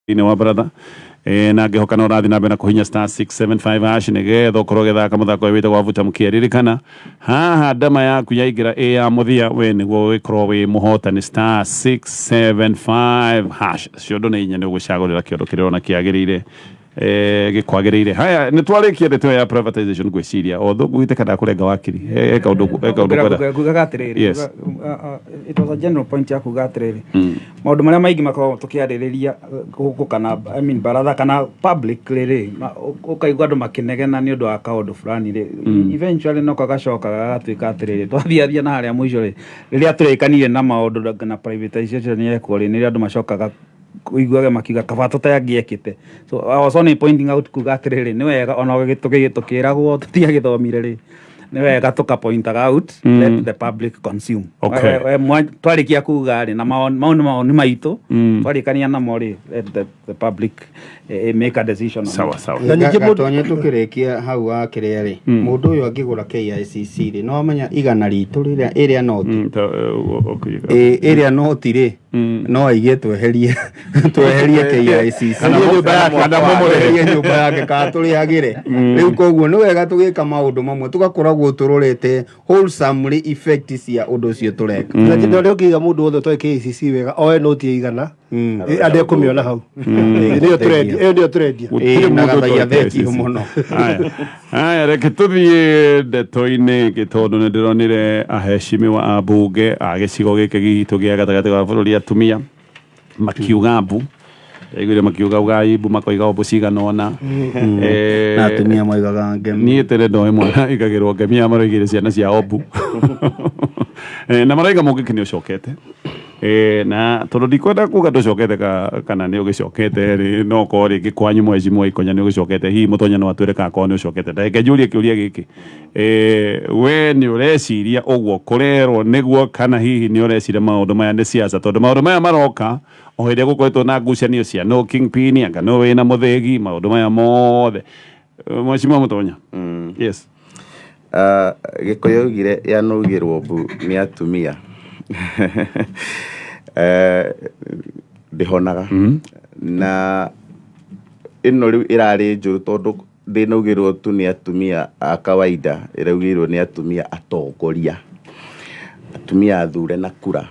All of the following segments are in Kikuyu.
Thĩinĩ wa baratha na ngĩhoka no ũrathiĩ na mbere na kũhinya *675# nĩgetha ũkorwo ũgĩthaka mũthako ũyũ wĩtagwo wa vuta mkia. Ririkana haha ndama yaku yaingĩra ĩ ya mũthia, we nĩguo ũgĩkorwo wĩ mũhotani. *675# ciondo nĩ inya, nĩ ũgũcagũrĩra kĩondo kĩrĩa ũrona kĩagĩrĩire, gĩkwagĩrĩire. Haya, nĩ twarĩkia ndeto ĩyo ya privatization. Ngwĩciria although ngũgĩte ndakũrenga wakiri, he kaũndũ kwenda. Kugaga atĩrĩrĩ, it was a general point ya kuga atĩrĩrĩ, maũndũ marĩa maingĩ makoragwo tũkĩarĩrĩria gũkũ kana, I mean, baratha kana publicly rĩ, ũkaigua andũ makĩnegena nĩ ũndũ wa kaũndũ fulani rĩ, eventually no gagacoka gagatuĩka atĩrĩrĩ, twathiathia na harĩa mũico rĩ, rĩrĩa tũrĩkanire na maũndũ na privatization yekwo rĩ, nĩrĩo andũ macokaga ũiguage makiuga kaba tũtangĩekĩte. So I was only pointing out kuga atĩrĩrĩ, nĩ wega ona tũkĩragwo tũtiagĩthomire rĩ, nĩ wega tũka pointaga out, let the public consume. Twarĩkia kuga rĩ, na mau nĩ mawoni maitũ, twarĩkania namo rĩ, let the public make a decision on Sawa it. Sawa. Na ningĩ Gatonye, tũkĩrĩkia hau wa kĩrĩa rĩ, mũndũ ũyũ angĩgũra KICC rĩ, no amenya igana ritũ rĩrĩa ĩrĩa noti Ũkũiga. Ĩrĩa noti rĩ, no aige tweherie KICC Kana nyũmba yake, kana mũmũrĩhe. Tweherie nyũmba yake kana tũrĩhagĩre rĩu. Koguo nĩ wega tũgĩka maũndũ mamwe tũgakoragwo tũrorete wholesomely effect cia ũndũ ũcio tũreka. Na njĩra ũrĩa ũngĩiga mũndũ wothe ũtoĩ KICC wega oe noti ya 100, andũ ekũmĩona hau. Nĩyo tũrendia, ĩyo nĩyo tũrendia. Gũtirĩ Na mũndũ gathaia ũtoĩ thengio KICC. mũno. Haya. Haya, reke tũthiĩ ndeto-inĩ ĩngĩ, tondũ nĩ ndĩronire aheshimiwa a mbunge a gĩcigo gĩkĩ gitũ gĩa gatagatĩ ga bũrũri, atumia makiuga mbu. Ndaiguire makiuga ugai mbu, makoiga mbu cigana ũna. Na atumia moigaga ngemi. Niĩ tene ndoĩ mwana igagĩrwo ngemi, ya maroigire ciana cia ombu. Na maraiga mũngĩki nĩ ũcokete. Na tondũ ndikwenda kuga ndũcokete kana nĩ ũgĩcokete rĩ, no korwo rĩngĩ kwanyu mweci ikonya nĩ ũgĩcokete, hihi mũtonya no atwĩre kana korwo nĩ ũcokete. Ndagĩka njũrie kĩũria gĩkĩ, we nĩ ũreciria ũguo kũrerwo nĩguo, kana hihi nĩ ũreciria maũndũ maya nĩ siasa, tondũ maũndũ maya maroka o hĩndĩ ĩrĩa gũkoretwo na ngucanio cia no kingpin, anga no wĩna mũthĩgi, maũndũ maya mothe? Mheshimiwa Mũtonya, yes. Gĩkũyũ augire yanũgĩrwo mbu nĩ atumia ndĩhonaga. Na ĩno rĩu ĩrarĩ njũru tondũ ndĩnaugĩrwo tu nĩ atumia a kawaida, ĩraugĩirwo nĩ atumia atongoria, atumia athure na kura,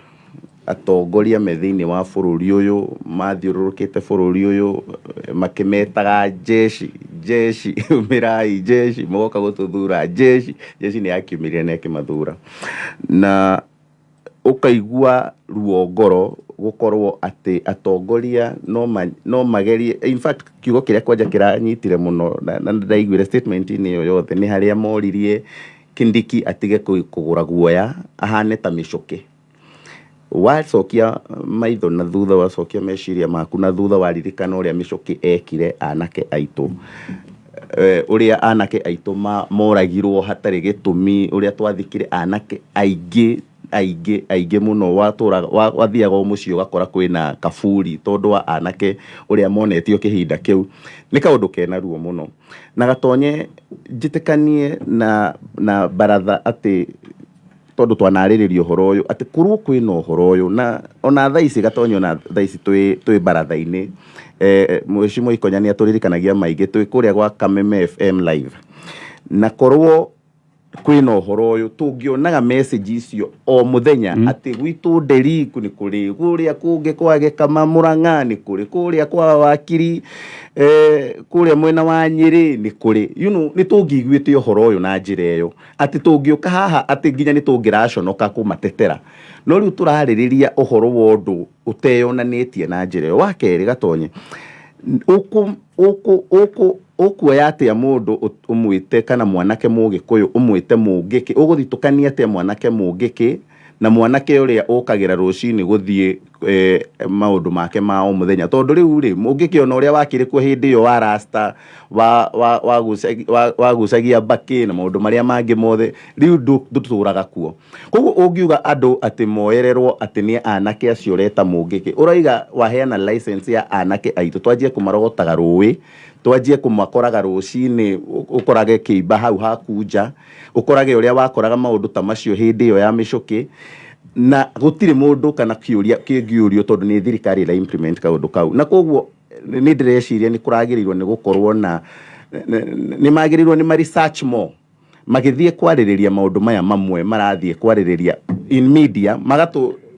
atongoria me thĩinĩ wa bũrũri ũyũ, mathiũrũrũkĩte bũrũri ũyũ makĩmetaga jeshi, jeshi umĩrai, jeshi mũgoka gũtũthura, jeshi, jeshi nĩ yakiumĩrire na ĩkĩmathura. Na ũkaigua ruo ngoro gũkorwo atĩ atongoria no magerie. In fact, kiugo kĩrĩa kwanja kĩranyitire mũno na ndaiguire statement-inĩ ĩyo yothe nĩ harĩa moririe Kindiki atige kũgũra guoya ahane ta mĩcũkĩ. Wacokia maitho na thutha, wacokia meciria maku na thutha, waririkana ũrĩa mĩcũkĩ ekire anake aitũ, ũrĩa anake aitũ moragirwo hatarĩ gĩtũmi, ũrĩa twathikire anake aingĩ aingĩ aingĩ mũno, watũraga wathiaga o mũciĩ ũgakora kwĩna kaburi tondũ wa anake ũrĩa monetio kĩhinda kĩu. Nĩ kaũndũ kena ruo mũno. Na gatonye, njĩtĩkanie na baratha atĩ tondũ twanarĩrĩria ũhoro ũyũ atĩ korwo kwĩna ũhoro ũyũ na ona thaa ici, gatonye, ona thaa ici twĩ baratha-inĩ, Mheshimiwa Ikonya nĩ atũririkanagia maingĩ twĩ kũrĩa gwa Kameme FM live, na korwo kwĩna ũhoro ũyũ tũngĩonaga message icio o mũthenya atĩ gwitũ Nderiku nĩ kũrĩ, kũrĩa kũngĩ kwa Gĩkama Mũrang'a nĩ kũrĩ, kũrĩa kwa Wakiri, kũrĩa mwena wa Nyĩrĩ nĩ kũrĩ, nĩ tũngĩiguĩte ũhoro ũyũ na njĩra ĩyo atĩ tũngĩũka haha atĩ nginya nĩ tũngĩraconoka kũmatetera. No rĩu tũrarĩrĩria ũhoro wa ũndũ ũteyonanĩtie na njĩra ĩyo. Wa kerĩ, gatonye, ũkũ ũkuoya atĩa mũndũ ũmwĩte kana mwanake mũgĩkũyũ ũmwĩte mũngĩkĩ? Ũgũthitũkania atĩa mwanake mũngĩkĩ na mwanake ũrĩa ũkagĩra rũcinĩ gũthiĩ maũndũ make ma o mũthenya? Tondũ rĩu rĩ, mũngĩkĩ ona ũrĩa wakĩrĩ kuo hĩndĩ ĩyo wa rasta wagucagia mbakĩ na maũndũ marĩa mangĩ mothe, rĩu ndũtũraga kuo. Koguo ũngiuga andũ atĩ moererwo atĩ nĩ anake acio ũreta mũngĩkĩ, ũroiga waheana license ya anake aitũ twanjie kũmarogotaga rũĩ, twanjie kũmakoraga rũcinĩ, ũkorage kĩimba hau haku nja, ũkorage ũrĩa wakoraga maũndũ ta macio hĩndĩ ĩyo ya mĩcũkĩ, na gũtirĩ mũndũ kana kĩũria kĩngĩũrio tondũ nĩ thirikari ĩra implement kaũndũ kau. Na koguo Nĩ ndĩreciria nĩ kũragĩrĩirwo nĩ gũkorwo na nĩ magĩrĩirwo nĩ ma research more magĩthiĩ kwarĩrĩria maũndũ maya mamwe marathiĩ kwarĩrĩria in media,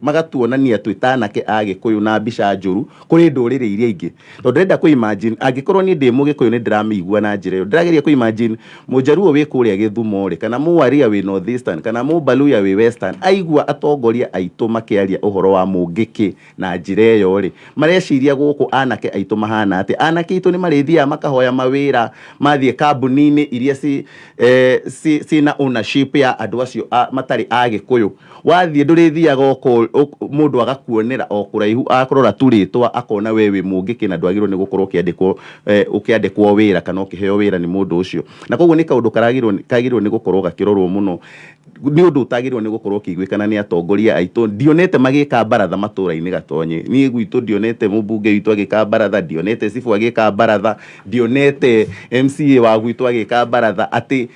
magatuonania twĩ ta anake a Gĩkũyũ na mbica njũru kũrĩ ndũrĩrĩ iria ingĩ, tondũ ndĩrenda kũ imagine angĩkorwo niĩ ndĩ Mũgĩkũyũ nĩ ndĩramĩigua na njĩra ĩyo, ndĩrageria kũ imagine Mũjaruo wĩ kũrĩa Gĩthumo rĩ, kana Mũwaria wĩ North Eastern, kana Mũbaluya wĩ Western, aigua atongoria aitũ makĩaria ũhoro wa Mũngĩkĩ na njĩra ĩyo rĩ, mareciria gũkũ anake aitũ mahana atĩa? Anake aitũ nĩ marĩthiaga makahoya mawĩra, mathiĩ kambuni-inĩ iria ciĩna ownership ya andũ acio matarĩ a Gĩkũyũ. Wathiĩ ndũrĩthiaga mũndũ agakuonera o kũraihu, akũrora tu rĩtwa akona we wĩ Mũngĩkĩ na ndwagĩrĩirwo nĩ gũkorwo ũkĩandĩkwo wĩra kana ũkĩheo wĩra nĩ mũndũ ũcio. Na koguo nĩ kaũndũ kagĩrĩirwo nĩ gũkorwo gakĩrorwo mũno, nĩ ũndũ ũtagĩrĩirwo nĩ gũkorwo ũkĩiguĩkana nĩ atongoria aitũ. Ndionete magĩka baratha matũra-inĩ, Gatonye. Niĩ gwitũ ndionete mũmbunge witũ agĩka baratha, ndionete cibũ agĩka baratha, ndionete MCA wa gwitũ agĩka baratha, atĩ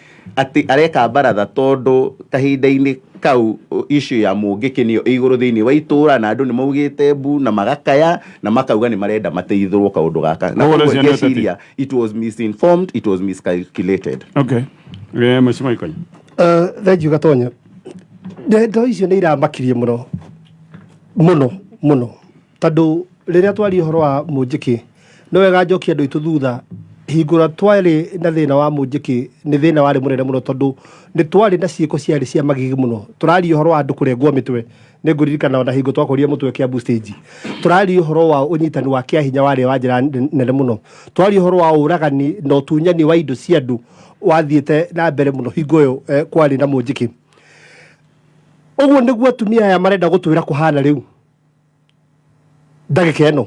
areka baratha tondũ kahinda-inĩ kau issue ya Mũngĩkĩ nĩyo ĩ igũrũ thĩinĩ wa itũra, na andũ nĩ maugĩte mbu na magakaya na makauga nĩ marenda mateithũrwo kaũndũ gaka. Na Koguo koguo ũcio nĩ ũteti. ngeciria it was misinformed, it was miscalculated. Okay. Mheshimiwa Ikonyo. Thengiũ Gatonya, ndeto icio nĩ iramakirie mũno mũno mũno, tondũ rĩrĩa twaria ũhoro wa Mũnjĩkĩ, no wega njokie andũ aitũ thutha. Hingũra twarĩ na thĩna wa Mũnjĩkĩ, nĩ thĩna warĩ mũnene mũno, tondũ nĩ twarĩ na ciĩko ciarĩ cia magigi mũno. Tũraria ũhoro wa andũ kũrengwo mĩtwe, nĩ ngũririkana ona hingo twakũria mũtwe Kiambu stage. Tũraria ũhoro wa ũnyitani wa kĩa hinya warĩ wa njĩra nene mũno. Twaria ũhoro wa ũragani na ũtunyani wa indo cia andũ wathiĩte na mbere mũno hingo ĩyo kwarĩ na Mũnjĩkĩ. Ũguo nĩguo atumia aya marenda gũtwĩra kũhana rĩu ndagĩka ĩno.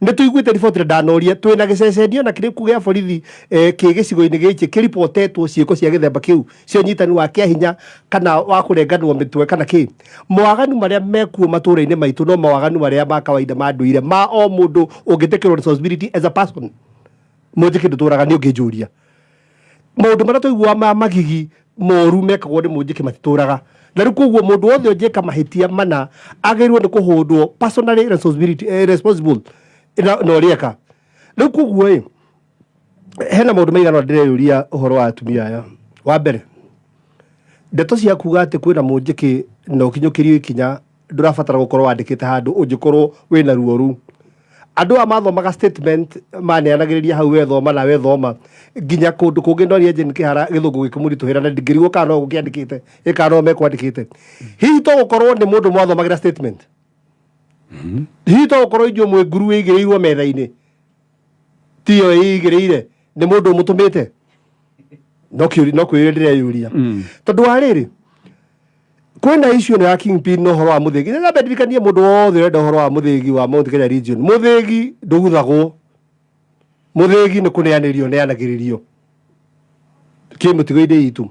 Nĩ tũiguĩte riboti na ndanoria twĩna gĩcecenio na kĩrĩkũ gĩa borithi kĩ gĩcigo-inĩ gĩkĩ kĩripotetwo ciĩko cia gĩthemba kĩu cia ũnyitani wa kĩa hinya kana wa kũrenganwo mĩtwe kana kĩ. Mawaganu marĩa mekuo matũũra-inĩ maitũ no mawaganu marĩa ma kawaida ma ndũire ma o mũndũ ũngĩtĩkĩrwo responsibility as a person. Mũnjĩkĩ ndũtũraga nĩ ũngĩnjũria maũndũ marĩa tũiguaga ma magigi moru mekagwo nĩ Mũnjĩkĩ matitũraga. Na rĩu koguo mũndũ wothe ũngĩka mahĩtia mana agĩrĩirwo nĩ kũhũndwo personally responsibility, responsible na ũrĩa eka. Rĩu koguo ĩ hena maũndũ maigana ũna ndĩreyũria ũhoro wa atumia aya. Wa mbere, ndeto cia kuga atĩ kwĩna Mũnjĩkĩ na ũkinyũkĩrio ikinya, ndũrabatara gũkorwo wandĩkĩte handũ ũngĩkorwo wĩna ruo rũu. Andũ aya mathomaga statement maneanagĩrĩria hau, wethoma na wethoma nginya kũndũ kũngĩ, no Jane Kĩhara gĩthũngũ gĩkĩmũritũhĩra na ndingĩrigwo kana no gũkĩandĩkĩte ĩ kana no mekwandĩkĩte. Hihi to gũkorwo nĩ mũndũ mwathomagĩra statement? Hihi to gũkorwo inyuĩ mwĩ nguru ĩigĩrĩirwo metha-inĩ, tiyo ĩigĩrĩire, nĩ mũndũ ũmũtũmĩte? No kĩũria, no kwĩyũria ndĩreyũria, tondũ wa rĩrĩ kwĩna issue ĩno ya kingpin na ũhoro wa mũthĩgi. Nĩ nyambe ndirikanie mũndũ wothe ũrenda ũhoro wa mũthĩgi wa Mount Kenya region, mũthĩgi ndũguthagwo, mũthĩgi nĩ kũneanĩrio neanagĩrĩrio kĩ mũtigo-inĩ itũ.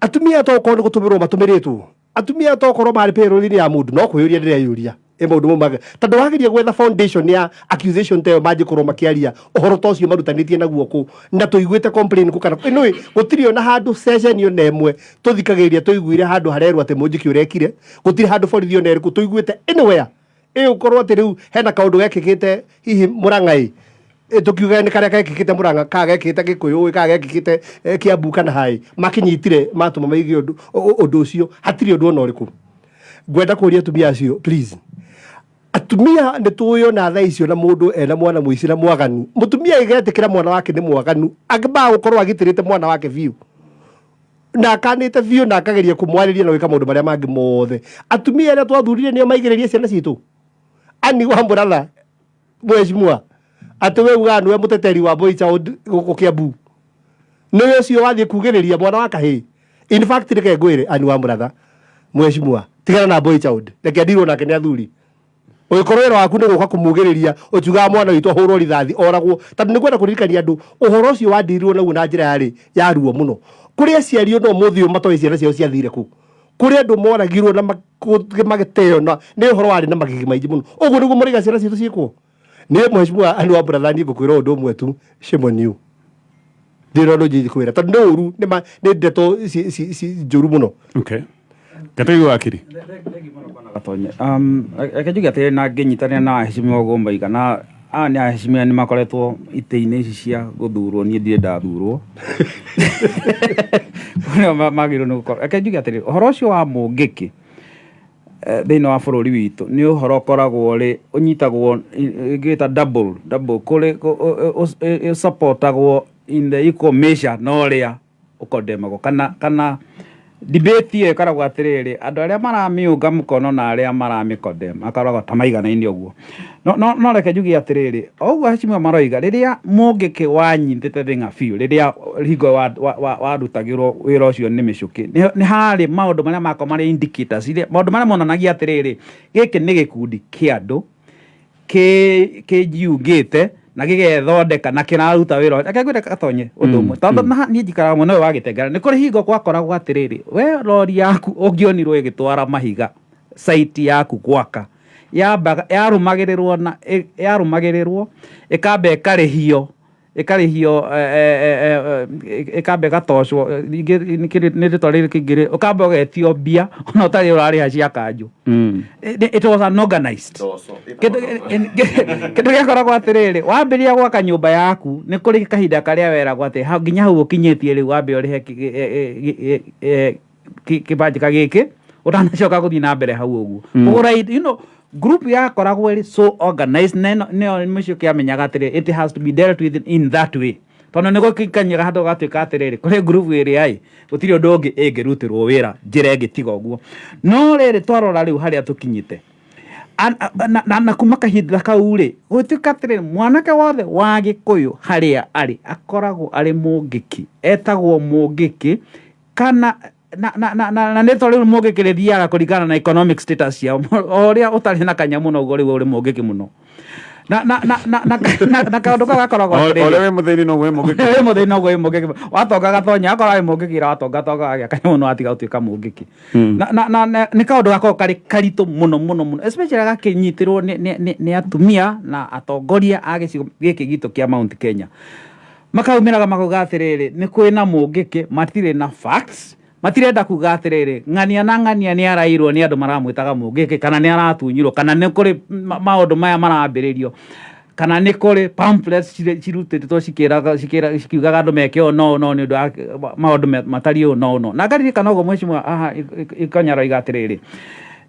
Atumia to gũkorwo nĩ gũtũmĩrwo matũmĩrĩtwo, atumia to gũkorwo marĩ payroll-inĩ ya mũndũ. No kwĩyũria ndĩreyũria ĩ maũndũ mau mangĩ, tondũ wageria gwetha foundation ya accusation ta ĩyo, mangĩkorwo makĩaria ũhoro ta ũcio marutanĩtie naguo kũ na tũiguĩte complain kũ kana ĩnũĩ gũtirĩ ona handũ ceceni ona ĩmwe tũthikagĩrĩria tũiguire handũ harerwo atĩ Mũnjĩki ũrekire. Gũtirĩ handũ borithi ona ĩrĩkũ tũiguĩte anywhere ĩ ũkorwo atĩ rĩu hena kaũndũ gekĩkĩte hihi Mũrang'a ĩ tũkiuga nĩ karĩa gekĩkĩte Mũrang'a kana gekĩkĩte Gĩkũyũ ĩ kana gekĩkĩte Kiambu kana haĩ makinyitire matũma maige ũndũ ũcio, hatirĩ ũndũ ona ũrĩkũ. Ngwenda kũria atumia acio, please, atumia nĩ tũĩ ona thaa icio na mũndũ ena mwana mũici na mwaganu, mũtumia ĩgetĩkĩra mwana wake nĩ mwaganu, angĩmaga gũkorwo agitĩrĩte mwana wake biũ na akanĩte biũ na akageria kũmwarĩria na gwĩka maũndũ marĩa mangĩ mothe. Atumia arĩa twathurire nĩo maigĩrĩrie ciana citũ. Ani wa mũratha mheshimiwa, atĩ we ugaga nĩwe mũteteri wa boy child gũkũ Kiambu, nĩwe ũcio wathiĩ kugĩrĩria mwana wa kahĩĩ? In fact, reke ngwĩre, ani wa mũratha mheshimiwa, tigana na boy child, reke ndirwo nake nĩ athuri. Ũgĩkorwo wĩra waku nĩ gũka kũmugĩrĩria ũkiugaga mwana witũ ahũrwo rithathi oragwo, tondũ nĩ ngwenda kũririkania andũ ũhoro ũcio wandirirwo naguo na njĩra yarĩ ya ruo mũno. Kũrĩ aciari ona ũmũthĩ ũyũ matoĩ ciana ciao ciathire kũ. Kũrĩ andũ moragirwo na magĩteo na nĩ ũhoro warĩ na magigi maingĩ mũno. Ũguo nĩguo mũraiga ciana citũ ciĩkwo? Niĩ mheshimiwa andũ wa brother, niĩ ngũkwĩra ũndũ ũmwe tu, shame on you. Ndĩrona ũndũ ingĩkwĩra tondũ nĩ ũru, nĩ ndeto njũru mũno. Okay. Gategi wakiri. Gatonye. Reke njuge atĩrĩ na ngĩnyitanĩra na heshimiwa ũguo moiga na Aya nĩ aheshimiwa nĩ makoretwo itĩ-inĩ ici cia gũthurwo, niĩ ndirĩ ndathurwo. Nĩo magĩrĩirwo nĩ gũkorwo. Reke njuge atĩrĩrĩ, ũhoro ũcio wa mũngĩkĩ thĩinĩ wa bũrũri witũ nĩ ũhoro ũkoragwo ũrĩ ũnyitagwo ingĩta double double kũrĩ ũsupportagwo in the equal measure na ũrĩa ũkondemagwo kana debate ĩyo ĩkoragwo atĩrĩrĩ, andũ arĩa maramĩũnga mũkono na arĩa maramĩkondem makoragwo ta maiganaine ũguo. No reke njuge atĩrĩrĩ, o ũguo heshimiwa maroiga, rĩrĩa mũngĩkĩ wanyitĩte thĩng'a biũ, rĩrĩa hingo warutagĩrwo wĩra ũcio nĩ mĩcũkĩ, nĩ harĩ maũndũ marĩa makoragwo marĩ indicators, maũndũ marĩa monanagia atĩrĩrĩ, gĩkĩ nĩ gĩkundi kĩa andũ kĩnjiungĩte na gĩgethondeka na kĩraruta wĩra. Reke ngwĩre gatonye ũndũ ũmwe, tondũ niĩ njikaraga mwena ũyũ wa Gĩtengera, nĩ kũrĩ hingo gwakoragwo atĩrĩrĩ, we rori yaku ũngĩonirwo ĩgĩtwara mahiga site yaku gwaka, yambaga yarũmagĩrĩrwo na yarũmagĩrĩrwo ĩkamba ĩkarĩhio, ĩkamba ĩgatocwo, ningĩ nĩ rĩtwa rĩrĩkũ ingĩ, ũkamba ũgetio mbia ona ũtarĩ ũrarĩha cia kanjũ. It was unorganized. Kĩndũ gĩakoragwo atĩrĩrĩ, wambĩrĩria gwaka nyũmba yaku, nĩ kũrĩ kahinda karĩa weragwo atĩ nginya hau ũkinyĩtie rĩu wambe ũrĩhe kĩbanjĩka gĩkĩ ũtanacoka gũthiĩ na mbere hau ũguo kũgũra indo, group yakoragwo ĩrĩ so organized, na ĩno nĩyo mũciĩ kĩamenyaga atĩrĩrĩ, it has to be dealt with in that way, tondũ nĩ gũkikanyaga handũ gatuĩka atĩrĩrĩ, kũrĩ group ĩrĩa ĩ gũtirĩ ũndũ ũngĩ ĩngĩrutĩrwo wĩra njĩra ĩngĩ tiga ũguo. No rĩrĩ, twarora rĩu harĩa tũkinyĩte na kuma kahinda kau rĩ, gũtuĩka atĩrĩrĩ, mwanake wothe wa Gĩkũyũ harĩa arĩ akoragwo arĩ mũngĩki, etagwo mũngĩki, kana na nĩ rĩtwa rĩu mũngĩki rĩthiaga kũringana na economic status ciao. O ũrĩa ũtarĩ na kanyamũ noguo rĩu ũrĩ mũngĩki mũno, na kaũndũ kau gakoragwo atĩrĩrĩ, Ũrĩa wĩ mũthĩni noguo wĩ mũngĩki. Wĩ mũthĩni noguo wĩ mũngĩki. Watonga gatonya akorwo wĩ mũngĩki, ĩra watonga tonga wagĩa kanyamũ no watiga gũtuĩka mũngĩki. Na nĩ kaũndũ gakoragwo karĩ karitũ mũno mũno mũno, especially gakĩnyitĩrwo nĩ atumia na atongoria a gĩcigo gĩkĩ gitũ kĩa Mount Kenya. Makaumĩraga makauga atĩrĩrĩ, nĩ kwĩna mũngĩkĩ, matirĩ na facts, matirenda kuga atĩrĩrĩ, ng'ania na ng'ania nĩ arairwo nĩ andũ maramwĩtaga mũngĩkĩ, kana nĩ aratunyirwo, kana nĩ kũrĩ maũndũ maya marambĩrĩrio, kana nĩ kũrĩ pamphlets cirutĩtwo cikĩraga cikiugaga andũ meke ũũ no no nĩ ũndũ wa maũndũ matariĩ ũũ no no. Na ngaririkana ũguo mheshimiwa haha Ikonyaro iga atĩrĩrĩ,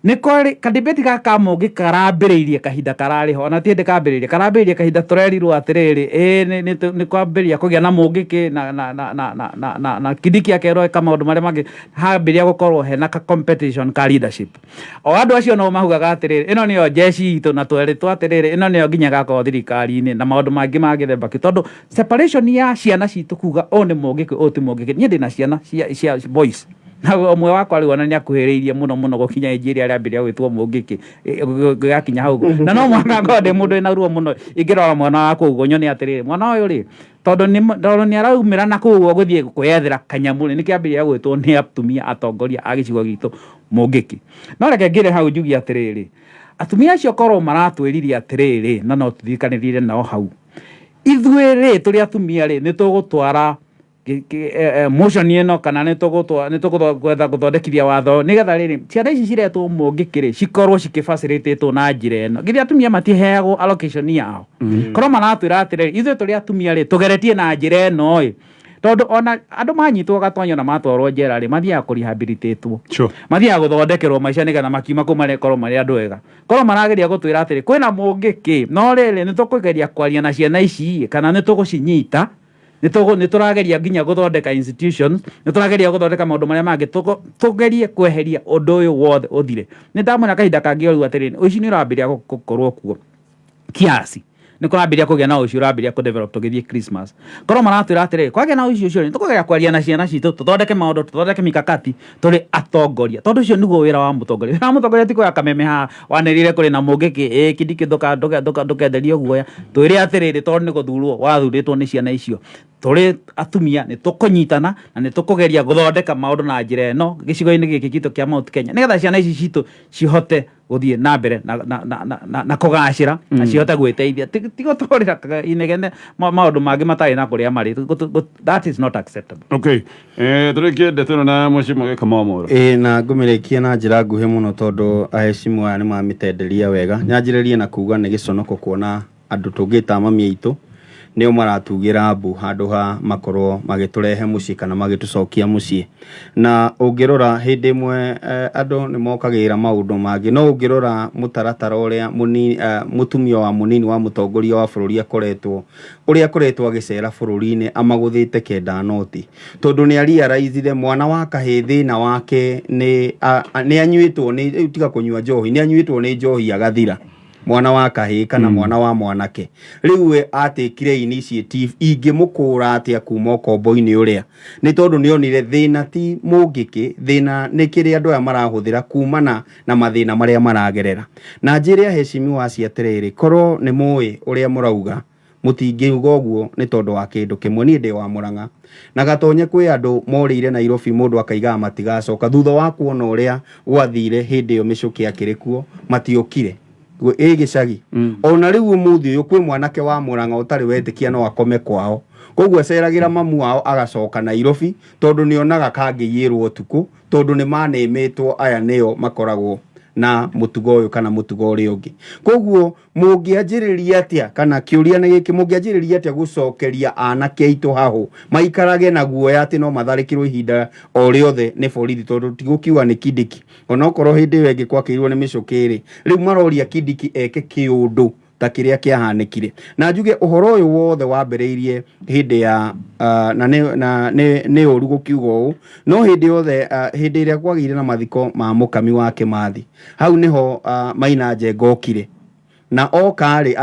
nĩ kwarĩ kadibeti gaka ka mũngĩ karambĩrĩirie kahinda kararĩ ho, ona ti hĩndĩ kambĩrĩirie, karambĩrĩirie kahinda tũrerirwo atĩrĩrĩ, ĩĩ nĩ kwambĩrĩria kũgĩa na mũngĩkĩ na Kindiki akerwo eka maũndũ marĩa mangĩ, hambĩrĩria gũkorwo hena ka competition ka leadership. O andũ acio no mahugaga atĩrĩrĩ, ĩno nĩyo jeshi itũ, na twerĩtwo atĩrĩrĩ, ĩno nĩyo nginya ĩgakorwo thirikari-inĩ na maũndũ mangĩ ma gĩthemba kĩu, tondũ separation ya ciana citũ kuga ũyũ nĩ mũngĩkĩ, ũyũ ti mũngĩkĩ. Niĩ ndĩna ciana cia boys, na ũmwe wakwa rĩu ona nĩ akuhĩrĩirie mũno mũno gũkinya age ĩrĩa arambĩrĩria gwĩtwo mũngĩkĩ, gĩgakinya hau ũguo. Na no mũhaka ngorwo ndĩ mũndũ wĩna ruo mũno ingĩrora mwana wakwa ũguo nyone atĩrĩrĩ, mwana ũyũ rĩ, tondũ nĩ araumĩra na kũu ũguo gũthiĩ kwĩyethera kanyamũ rĩ, nĩkĩambĩrĩria gwĩtwo nĩ atumia atongoria a gĩcigo gitũ mũngĩkĩ. No reke ngĩre hau njuge atĩrĩrĩ, atumia acio korwo maratwĩrire atĩrĩrĩ, na no tũthikanĩrire nao hau, ithuĩ rĩ tũrĩ atumia rĩ, nĩ tũgũtwara motion ĩno, kana nĩ tũgwetha gũthondekithia watho nĩgetha rĩrĩ ciana ici ciretwo mũngĩkĩ rĩ, cikorwo cikĩbacĩrĩtĩtwo na njĩra ĩno. Githĩ atumia matiheagwo allocation yao? Korwo maratwĩra atĩrĩrĩ, ithuĩ tũrĩ atumia rĩ, tũgeretie na njĩra ĩno ĩ, tondũ ona andũ manyitwo gatonya na matwarwo njera rĩ, mathiaga kũrehabilitatwo, mathiaga gũthondekerwo maica nĩgetha makiuma kũu marekorwo marĩ andũ ega. Korwo marageria gũtwĩra atĩrĩ, kwĩna mũngĩkĩ, no rĩrĩ nĩ tũkũgeria kwaria na ciana ici, kana nĩ tũgũcinyita, nĩ tũrageria nginya gũthondeka institutions, nĩ tũrageria gũthondeka maũndũ marĩa mangĩ, tũgerie kweheria ũndũ ũyũ wothe ũthire. Nĩ ndamwĩra kahinda kangĩ o rĩu atĩrĩrĩ, ũici nĩ ũrambĩrĩria gũkorwo kuo kiasi, nĩ kũrambĩrĩria kũgĩa na ũici ũrambĩrĩria kũdevelop tũgĩthiĩ Christmas. Korwo maratwĩra atĩrĩrĩ, kwagĩa na ũici ũcio rĩ, nĩ tũkũgeria kwaria na ciana citũ, tũthondeke maũndũ, tũthondeke mikakati tũrĩ atongoria, tondũ ũcio nĩguo wĩra wa mũtongoria. Wĩra wa mũtongoria ti kuoya kameme haha wanĩrĩire kũrĩ na mũngĩkĩ, ĩ Kindiki ndũkenderio guoya. Twĩre atĩrĩrĩ, tondũ nĩ gũthurwo wathurĩtwo nĩ ciana icio, tũrĩ atumia nĩ tũkũnyitana na nĩ tũkũgeria gũthondeka maũndũ na njĩra ĩno gĩcigo-inĩ gĩkĩ gitũ kĩa Mount Kenya, nĩgetha ciana ici citũ cihote gũthiĩ na mbere na kũgacĩra na cihote gwĩteithia, ti gũtũrĩra inegene maũndũ mangĩ matarĩ na kũrĩa marĩ. That is not acceptable. Okay, tũrĩkie ndeto ĩno na mheshimiwa Gĩkamau Mwaura. Ĩĩ, na ngũmĩrĩkia na njĩra nguhĩ mũno, tondũ aheshimu aya nĩ mamĩtenderia wega. Nyanjĩrĩrie na kuga nĩ gĩconoko kuona Andũ tũngĩta mami aitũ nĩo maratugĩra mbu handũ ha makorwo magĩtũrehe mũciĩ kana magĩtũcokia mũciĩ. Na ũngĩrora hĩndĩ ĩmwe andũ nĩ mokagĩrĩra maũndũ mangĩ, no ũngĩrora mũtaratara ũrĩa mũtumia wa mũnini wa mũtongoria wa bũrũri akoretwo, ũrĩa akoretwo agĩcera bũrũri-inĩ amagũthĩte kenda noti, tondũ nĩ arealizire mwana wa kahĩĩ thĩna wake nĩ nĩ anyuĩtwo nĩ, rĩu tiga kũnyua njohi, nĩ anyuĩtwo nĩ njohi agathira. Mwana wa kahĩĩ kana mwana wa mwanake. Rĩu we atĩkire initiative ingĩmũkũra atĩa kuma ũkombo-inĩ ũrĩa, nĩ tondũ nĩ onire thĩna ti mũngĩkĩ, thĩna nĩ kĩrĩa andũ aya marahũthĩra kumana na mathĩna marĩa maragerera. Na njĩre aheshimiwa acio atĩrĩrĩ, korwo nĩ mũĩ ũrĩa mũrauga mũtingĩuga ũguo, nĩ tondũ wa kĩndũ kĩmwe. Niĩ ndĩ wa Mũrang'a na Gatonye, kwĩ andũ morĩire Nairobi, mũndũ akaigaga matigacoka thutha wa kuona ũrĩa gwathire hĩndĩ ĩyo mĩcũkĩ akĩrĩ kuo, matiokire ĩ gĩcagi. Ona rĩu ũmũthĩ ũyũ kwĩ mwanake wa Mũrang'a ũtarĩ wetĩkia no akome kwao, koguo aceragĩra mamu wao agacoka Nairobi, tondũ nĩonaga kangĩiyĩrwo ũtukũ, tondũ nĩ manĩmĩtwo aya nĩo makoragwo na mũtugo ũyũ kana mũtugo ũrĩa ũngĩ. Koguo mũngĩanjĩrĩria atĩa, kana kĩũria nĩ gĩkĩ, mũngĩanjĩrĩria atĩa gũcokeria anake aitũ hahũ maikarage na guoya atĩ no matharĩkĩrwo ihinda o rĩothe nĩ borithi? Tondũ tigũkiuga nĩ Kindiki, onokorwo hĩndĩ ĩyo ĩngĩ gwakĩirwo nĩ mĩcũkĩ rĩ, rĩu maroria Kindiki eke kĩũndũ ta kĩrĩa kĩahanĩkire. Na njuge ũhoro ũyũ wothe wambĩrĩirie hĩndĩ ya na nĩ na nĩ nĩ ũru gũkiuga ũũ, no hĩndĩ yothe hĩndĩ ĩrĩa kwagĩire na mathiko ma mũkami wa Kĩmathi, hau nĩho Maina Njenga okire, na oka rĩ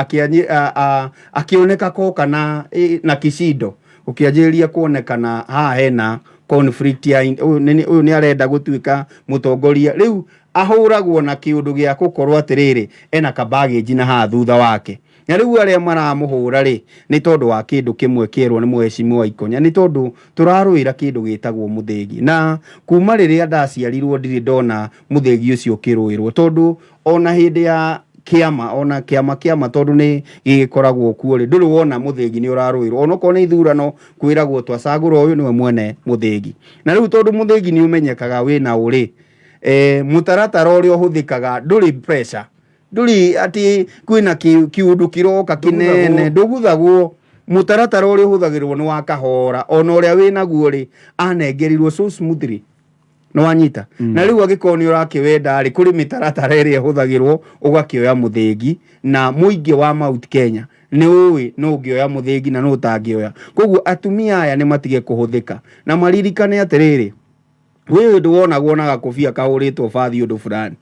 akĩoneka koka na kishindo, gũkĩanjĩrĩria kuonekana haha hena conflict ya ũyũ nĩ arenda gũtuĩka mũtongoria. Rĩu ahũragwo na kĩũndũ gĩa gũkorwo atĩrĩrĩ, ena kabaggage na haha thutha wake, na rĩu arĩa maramũhũra rĩ, nĩ tondũ wa kĩndũ kĩmwe kĩerwo nĩ mũheshimiwa Ikonya, nĩ tondũ tũrarũĩra kĩndũ gĩtagwo mũthĩgi. Na kuma rĩrĩa ndaciarirwo ndirĩ ndona mũthĩgi ũcio ũkĩrũĩrwo, tondũ ona hĩndĩ ya kĩama, ona kĩama tondũ nĩ gĩgĩkoragwo kuo rĩ, ndũrĩ wona mũthĩgi nĩ ũrarũĩrwo. Onokorwo nĩ ithurano, kwĩragwo twacagũra ũyũ nĩwe mwene mũthĩgi. Na rĩu tondũ mũthĩgi nĩ ũmenyekaga wĩna ũrĩ, mũtaratara ũrĩa ũhũthĩkaga ndũrĩ pressure, ndũrĩ atĩ kwĩna kĩũndũ kĩroka kĩnene, ndũguthagwo. Mũtaratara ũrĩa ũhũthagĩrwo nĩ wa kahora, ona ũrĩa wĩnaguo rĩ, anengerirwo so smoothly, nĩ wanyita. Na rĩu angĩkorwo nĩ ũrakĩwenda rĩ, kũrĩ mĩtaratara ĩrĩa ĩhũthagĩrwo ũgakĩoya mũthĩgi, na mũingĩ wa Mount Kenya nĩ ũĩ nũ ũngĩoya mũthĩgi na nũ ũtangĩoya. Koguo atumia aya nĩ matige kũhũthĩka na maririkane atĩrĩrĩ, kwĩ hĩndĩ wonagwo na gakobia kahũrĩtwo bathi ũndũ fulani,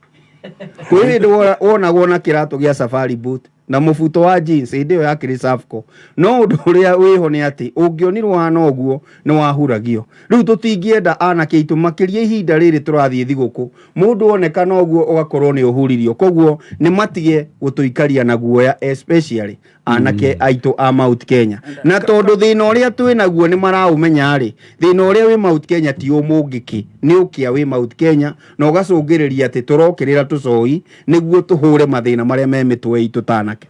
kwĩ hĩndĩ wonagwo na kĩratũ gĩa safari boot na mũbuto wa jeans, hĩndĩ ĩyo yakĩrĩ Safco. No ũndũ ũrĩa wĩho nĩ atĩ ũngĩonirwo hana ũguo nĩ wahuragio. Rĩu tũtingĩenda anake aitũ, makĩria ihinda rĩrĩ tũrathiĩ thigũkũ, mũndũ onekana ũguo ũgakorwo nĩ ũhuririo. Koguo nĩ matige gũtũikaria na guoya, especially anake aitũ a Mount Kenya, na tondũ thĩna ũrĩa twĩ naguo nĩ maraũmenya rĩ, thĩna ũrĩa wĩ Mount Kenya ti ũmũngĩkĩ, nĩ ũkĩa wĩ Mount Kenya, na ũgacũngĩrĩria atĩ tũrokĩrĩra tũcoi nĩguo tũhũre mathĩna marĩa me mĩtwe itũ ta anake.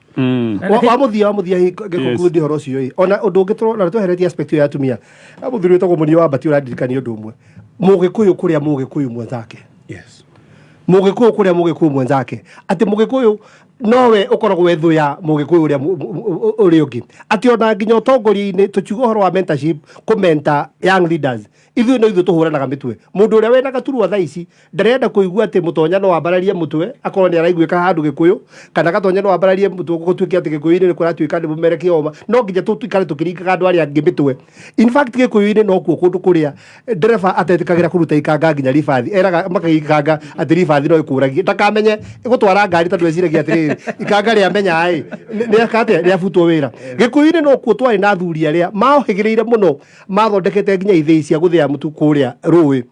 Wa mũthia ngĩconclude ũhoro ũcio ĩ, ona ũndũ ũngĩ na tweheretie aspect ĩyo ya atumia, na mũthuri wĩtagwo Mũnio wa Mbati ũrandirikania ũndũ ũmwe, Mũgĩkũyũ kũrĩa Mũgĩkũyũ mwenzake, Mũgĩkũyũ kũrĩa Mũgĩkũyũ mwenzake, atĩ Mũgĩkũyũ nowe ũkoragwo we thũ ya Mũgĩkũyũ ũrĩa ũrĩa ũngĩ, atĩ ona nginya ũtongoria-inĩ, tũkiuga ũhoro wa mentorship, kũmenta young leaders, ithuĩ no ithuĩ tũhũranaga mĩtwe. Mũndũ ũrĩa wĩna gaturwa thaa ici ndarenda kũigua atĩ Mũtonya no ambararie mũtwe akorwo nĩ araiguĩka handũ Gĩkũyũ, kana Gatonya no ambararie mũtwe gũtuĩke atĩ Gĩkũyũ-inĩ nĩ kũratuĩka nĩ mũmerekia oma. No nginya tũikare tũkĩringaga andũ arĩa angĩ mĩtwe. In fact, Gĩkũyũ-inĩ nokuo kũndũ kũrĩa ndereba atetĩkagĩra kũruta ikanga nginya ribathi, eraga makaiga ikanga atĩ ribathi no ĩkũragie, ndakamenye gũtwara ngari, tondũ eciragia atĩrĩrĩ, ikanga rĩamenya ĩ nĩeka atĩa, rĩabutwo wĩra. Gĩkũyũ-inĩ nokuo twarĩ na athuri arĩa maohĩgĩrĩire mũno, mathondekete nginya ithĩi cia gũthĩa mũtu kũrĩa rũĩ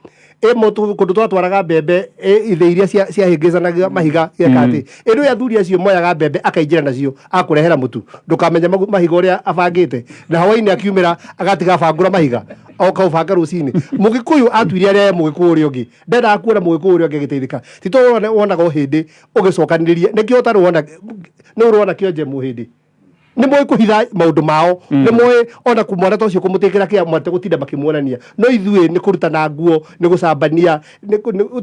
ĩ mũtu, kũndũ twatwaraga mbembe ĩ, ithĩi iria ciahĩngĩcanagia mahiga gĩeka atĩ ĩndũ ya athuri acio moyaga mbembe akaingĩra nacio akũrehera mũtu, ndũkamenya mahiga ũrĩa abangĩte, na hwainĩ akiumĩra agatiga abangũra mahiga oka ũbanga rũcinĩ. Mũgĩkũyũ atuire arĩa Mũgĩkũyũ ũrĩa ũngĩ ndendaga kuona Mũgĩkũyũ ũrĩa ũngĩ agĩteithĩka. Ti to wonaga o hĩndĩ ũgĩcokanĩrĩria nĩkĩo ũtarĩ wona nĩ ũrona kĩonje mũhĩndĩ nĩ moĩ kũhitha maũndũ mao, nĩ moĩ ona mwana ta ũcio kũmũtĩkĩra kĩa mate gũtinda makĩmuonania. No ithuĩ nĩ kũrutana nguo, nĩ gũcambania,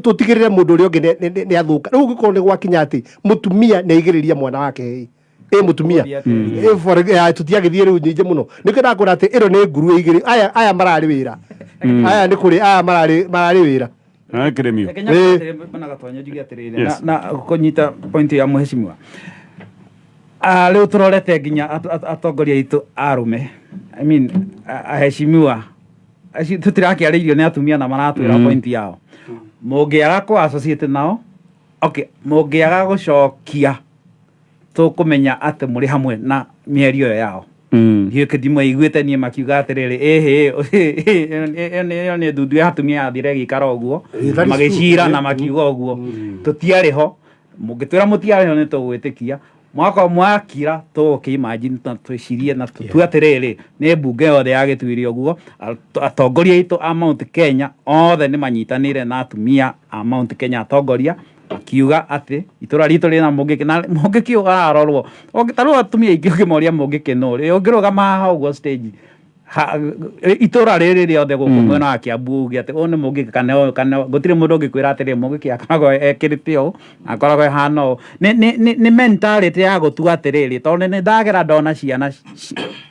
tũtigĩrĩre mũndũ ũrĩa ũngĩ nĩ athũka. Rĩu ũngĩkorwo nĩ gwakinya atĩ mũtumia nĩ aigĩrĩria mwana wake ĩ. Ĩ mũtumia. Ĩ, ya tũtiagĩthiĩ rĩu nyingĩ mũno, nĩkĩo ndakwĩra atĩ ĩno nĩ nguru igĩrĩ. Aya mararĩ wĩra, aya nĩ kũrĩ aya mararĩ wĩra. Kĩrĩmio. Reke nyambe atĩrĩ, bwana Gatonyo, njuge atĩrĩrĩ, na kũnyita point ya mheshimiwa. Ah, rĩu tũrorete nginya atongoria aitũ arũme, I mean, aheshimiwa acio tũtirakĩarĩirio nĩ atumia na maratwĩra point yao. Mũngĩaga kũ associate nao, okay, mũngĩaga gũcokia, tũkũmenya atĩ mũrĩ hamwe na mĩario ĩyo yao. Ndiũĩ ndimũiguĩte niĩ makiuga atĩrĩrĩ, ĩhĩ, ĩyo nĩ ndundu ya atumia yathire ĩgĩikara ũguo. That is magĩcira true. Na makiuga ũguo tũtiarĩ ho. Mũngĩtwĩra mũtiarĩ ho, nĩ tũgwĩtĩkia. Mwaka mwakira tũgũkĩ imagine na twĩcirie na tũtue atĩrĩrĩ, nĩ mbunge yothe yagĩtuire ũguo. Atongoria aitũ a Mount Kenya othe nĩ manyitanĩire na atumia a Mount Kenya, atongoria akiuga atĩ itũra ritũ rĩna mũngĩkĩ, na mũngĩkĩ ũyũ ararorwo. Ta rĩu atumia aingĩ ũngĩmoria mũngĩkĩ nũ rĩ, ũngĩrũgama haha ũguo stage itũra rĩrĩ rĩothe gũkũ mwena wa Kiambu uge atĩ ũyũ nĩ mũngĩkĩ kana ũyũ kana ũyũ, gũtirĩ mũndũ ũngĩkwĩra atĩrĩ mũngĩkĩ akoragwo ekĩrĩte ũũ, akoragwo ĩhana ũũ. Nĩ mentality ya gũtua atĩrĩrĩ, tondũ nĩ ndagera ndona ciana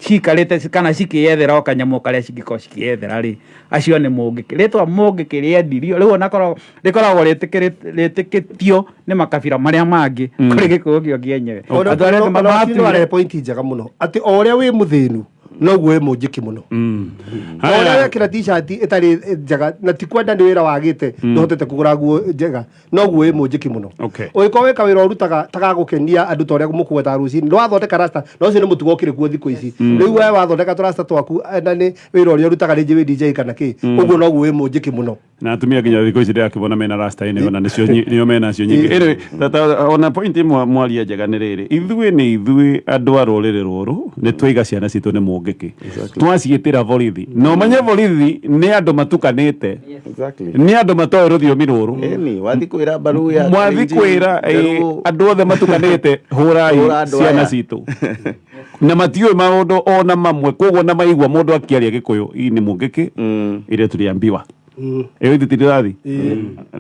cikarĩte kana cikĩyethera o kanyamũ karĩa cingĩkorwo cikĩyethera rĩ, acio nĩ mũngĩkĩ. Rĩtwa mũngĩkĩ rĩendirio rĩu, ona korwo rĩkoragwo rĩtĩkĩtio nĩ makabira marĩa mangĩ kũrĩ Gĩkũyũ kĩo kĩenyewe. Andũ arĩa angĩ Ona matuire- arehe point njega mũno atĩ o ũrĩa wĩ mũthĩnu noguo wĩ mũnjĩki mũno. O ũrĩa wekĩra t-shirt ĩtarĩ njega, na ti kwenda, nĩ wĩra wagĩte, ndũhotete kũgũra nguo njega, noguo wĩ mũnjĩki mũno. Ũngĩkorwo wĩka wĩra ũrutaga tagagũkenia andũ ta ũrĩa mũkũgwetaga rũcinĩ, ndwathondeka rasta, na ũcio nĩ mũtugo ũkĩrĩ kuo thikũ ici. Rĩu we wathondeka tũrasta twaku, na nĩ wĩra ũrĩa ũrutaga, rĩngĩ wĩ DJ kana kĩ, ũguo noguo wĩ mũnjĩki mũno. Na atumia nginya thikũ ici ndĩrakĩmona mena rasta-inĩ, ona nĩcio nĩo menacio nyingĩ. Anyway, tata ona point ĩmwe mwaria njega nĩ rĩrĩ, ithuĩ nĩ ithuĩ andũ a rũrĩrĩ rũrũ nĩ twaiga ciana citũ nĩ mũngĩkĩ, twaciĩtĩra borithi, na ũmenye borithi nĩ andũ matukanĩte, nĩ andũ matoĩ rũthiomi rũrũ. Ĩni wathi kwĩra Mbaruya, mwathi Kalenjin, kwĩra Jaluo, andũ othe matukanĩte, hũrai Hũra andũ ciana aya. citũ, na matiũĩ maũndũ ona mamwe, koguo na maigua mũndũ akĩaria Gĩkũyũ, ii nĩ mũngĩkĩ ĩrĩa tuliambiwa ĩyo ithuĩ tindĩrathi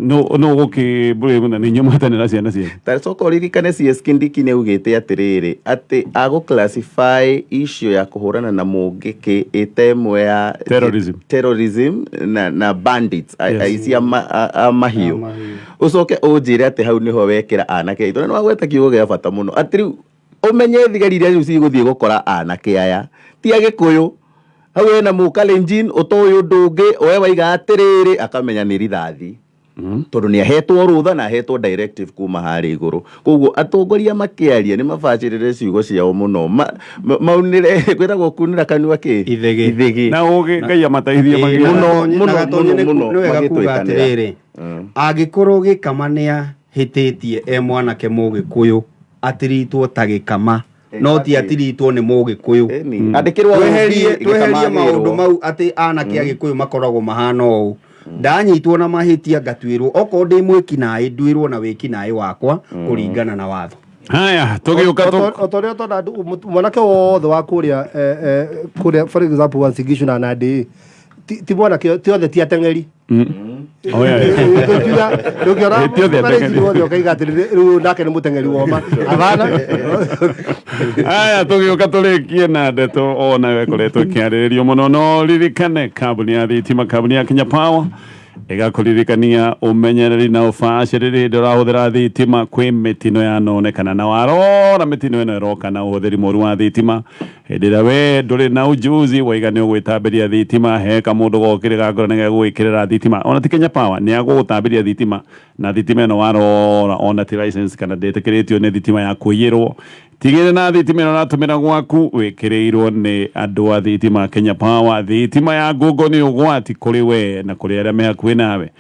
no gũkĩ mbũrĩ na nĩ inyuĩ mwetanĩra ciana cianyu. Ta coka ũririkane CS Kindiki nĩ augĩte atĩrĩrĩ, atĩ agũ classify issue ya kũhũrana na mũngĩkĩ ĩta ĩmwe ya Terrorism. Terrorism na bandits, aici a mahiũ. Ũcoke ũnjĩre atĩ hau nĩho wekĩra anake aitũ, na nĩ wagweta kiugo gĩa bata mũno, atĩ rĩu ũmenye thigari iria rĩu cigũthiĩ gũkora anake aya ti Agĩkũyũ. Hau hena Mũkalenjin ũtoĩ ũndũ ũngĩ, we waiga atĩrĩrĩ, akamenya nĩ rithathi, tondũ nĩ ahetwo rũtha na ahetwo directive kuma harĩa igũrũ. Koguo atongoria makĩaria nĩ mabacĩrĩre ciugo ciao mũno, maunĩre, kwĩragwo kunĩra kanua kĩ Ithĩgĩ. Ithĩgĩ. Na ũgĩ Ngai amateithie Ĩĩ, magĩe Mũno, na mũno, Gatonye mũno, mũno, nĩ wega kuga magĩtwĩkanĩra. atĩrĩrĩ, angĩkorwo gĩkama nĩ ahĩtĩtie e mwanake Mũgĩkũyũ, atiritwo ta gĩkama, no ti atiritwo nĩ Mũgĩkũyũ. Ĩni. Andĩkĩrwo tweherie OB, tweherie gĩkama maũndũ agĩrwo. mau atĩ anake Agĩkũyũ makoragwo mahana ũũ. Ndanyitwo na mahĩtia ngatuĩrwo, okorwo ndĩ mwĩkinaĩ nduĩrwo na wĩkinaĩ wakwa kũringana na watho. Haya, tũgĩũka O ta ũrĩa tona mwanake wothe wa kũrĩa kũrĩa, for example, Uasin Gishu na Nandi, ti mwanake ti othe ti ateng'eri. Oh, yeah. Ndũngĩona Ti othe ateng'eri. Kalenjin wothe ũkaiga atĩ rĩu nake nĩ mũteng'eri woma, abana. Aya, tũgĩũka tũrĩkie na ndeto onayo ĩkoretwo ĩkĩarĩrĩrio mũno. No ririkane kambuni ya thitima, kambuni ya Kenya Power, ĩgakũririkania ũmenyereri na ũbacĩrĩri hĩndĩ ũrahũthĩra thitima. Kwĩ mĩtino yanonekana, na warora mĩtino ĩno ĩroka na ũhũthĩri mũru wa thitima. Hĩndĩ ĩrĩa we ndũrĩ na ujuzi, waiga nĩ ũgwĩtambĩria thitima, he kamũndũ gokĩrĩ gakora nĩ gegũgwĩkĩrĩra thitima, ona ti Kenya Power nĩ agũgũtambĩria thitima, na thitima ĩno warora ona ti license kana ndĩtĩkĩrĩtio, nĩ thitima ya kũiyĩrwo. Tigĩrĩra na thitima ĩno ũratũmĩra gwaku wĩkĩrĩirwo nĩ andũ a thitima Kenya Power. Thitima ya ngungo nĩ ũgwati kũrĩ we na kũrĩ arĩa me hakuhĩ nawe.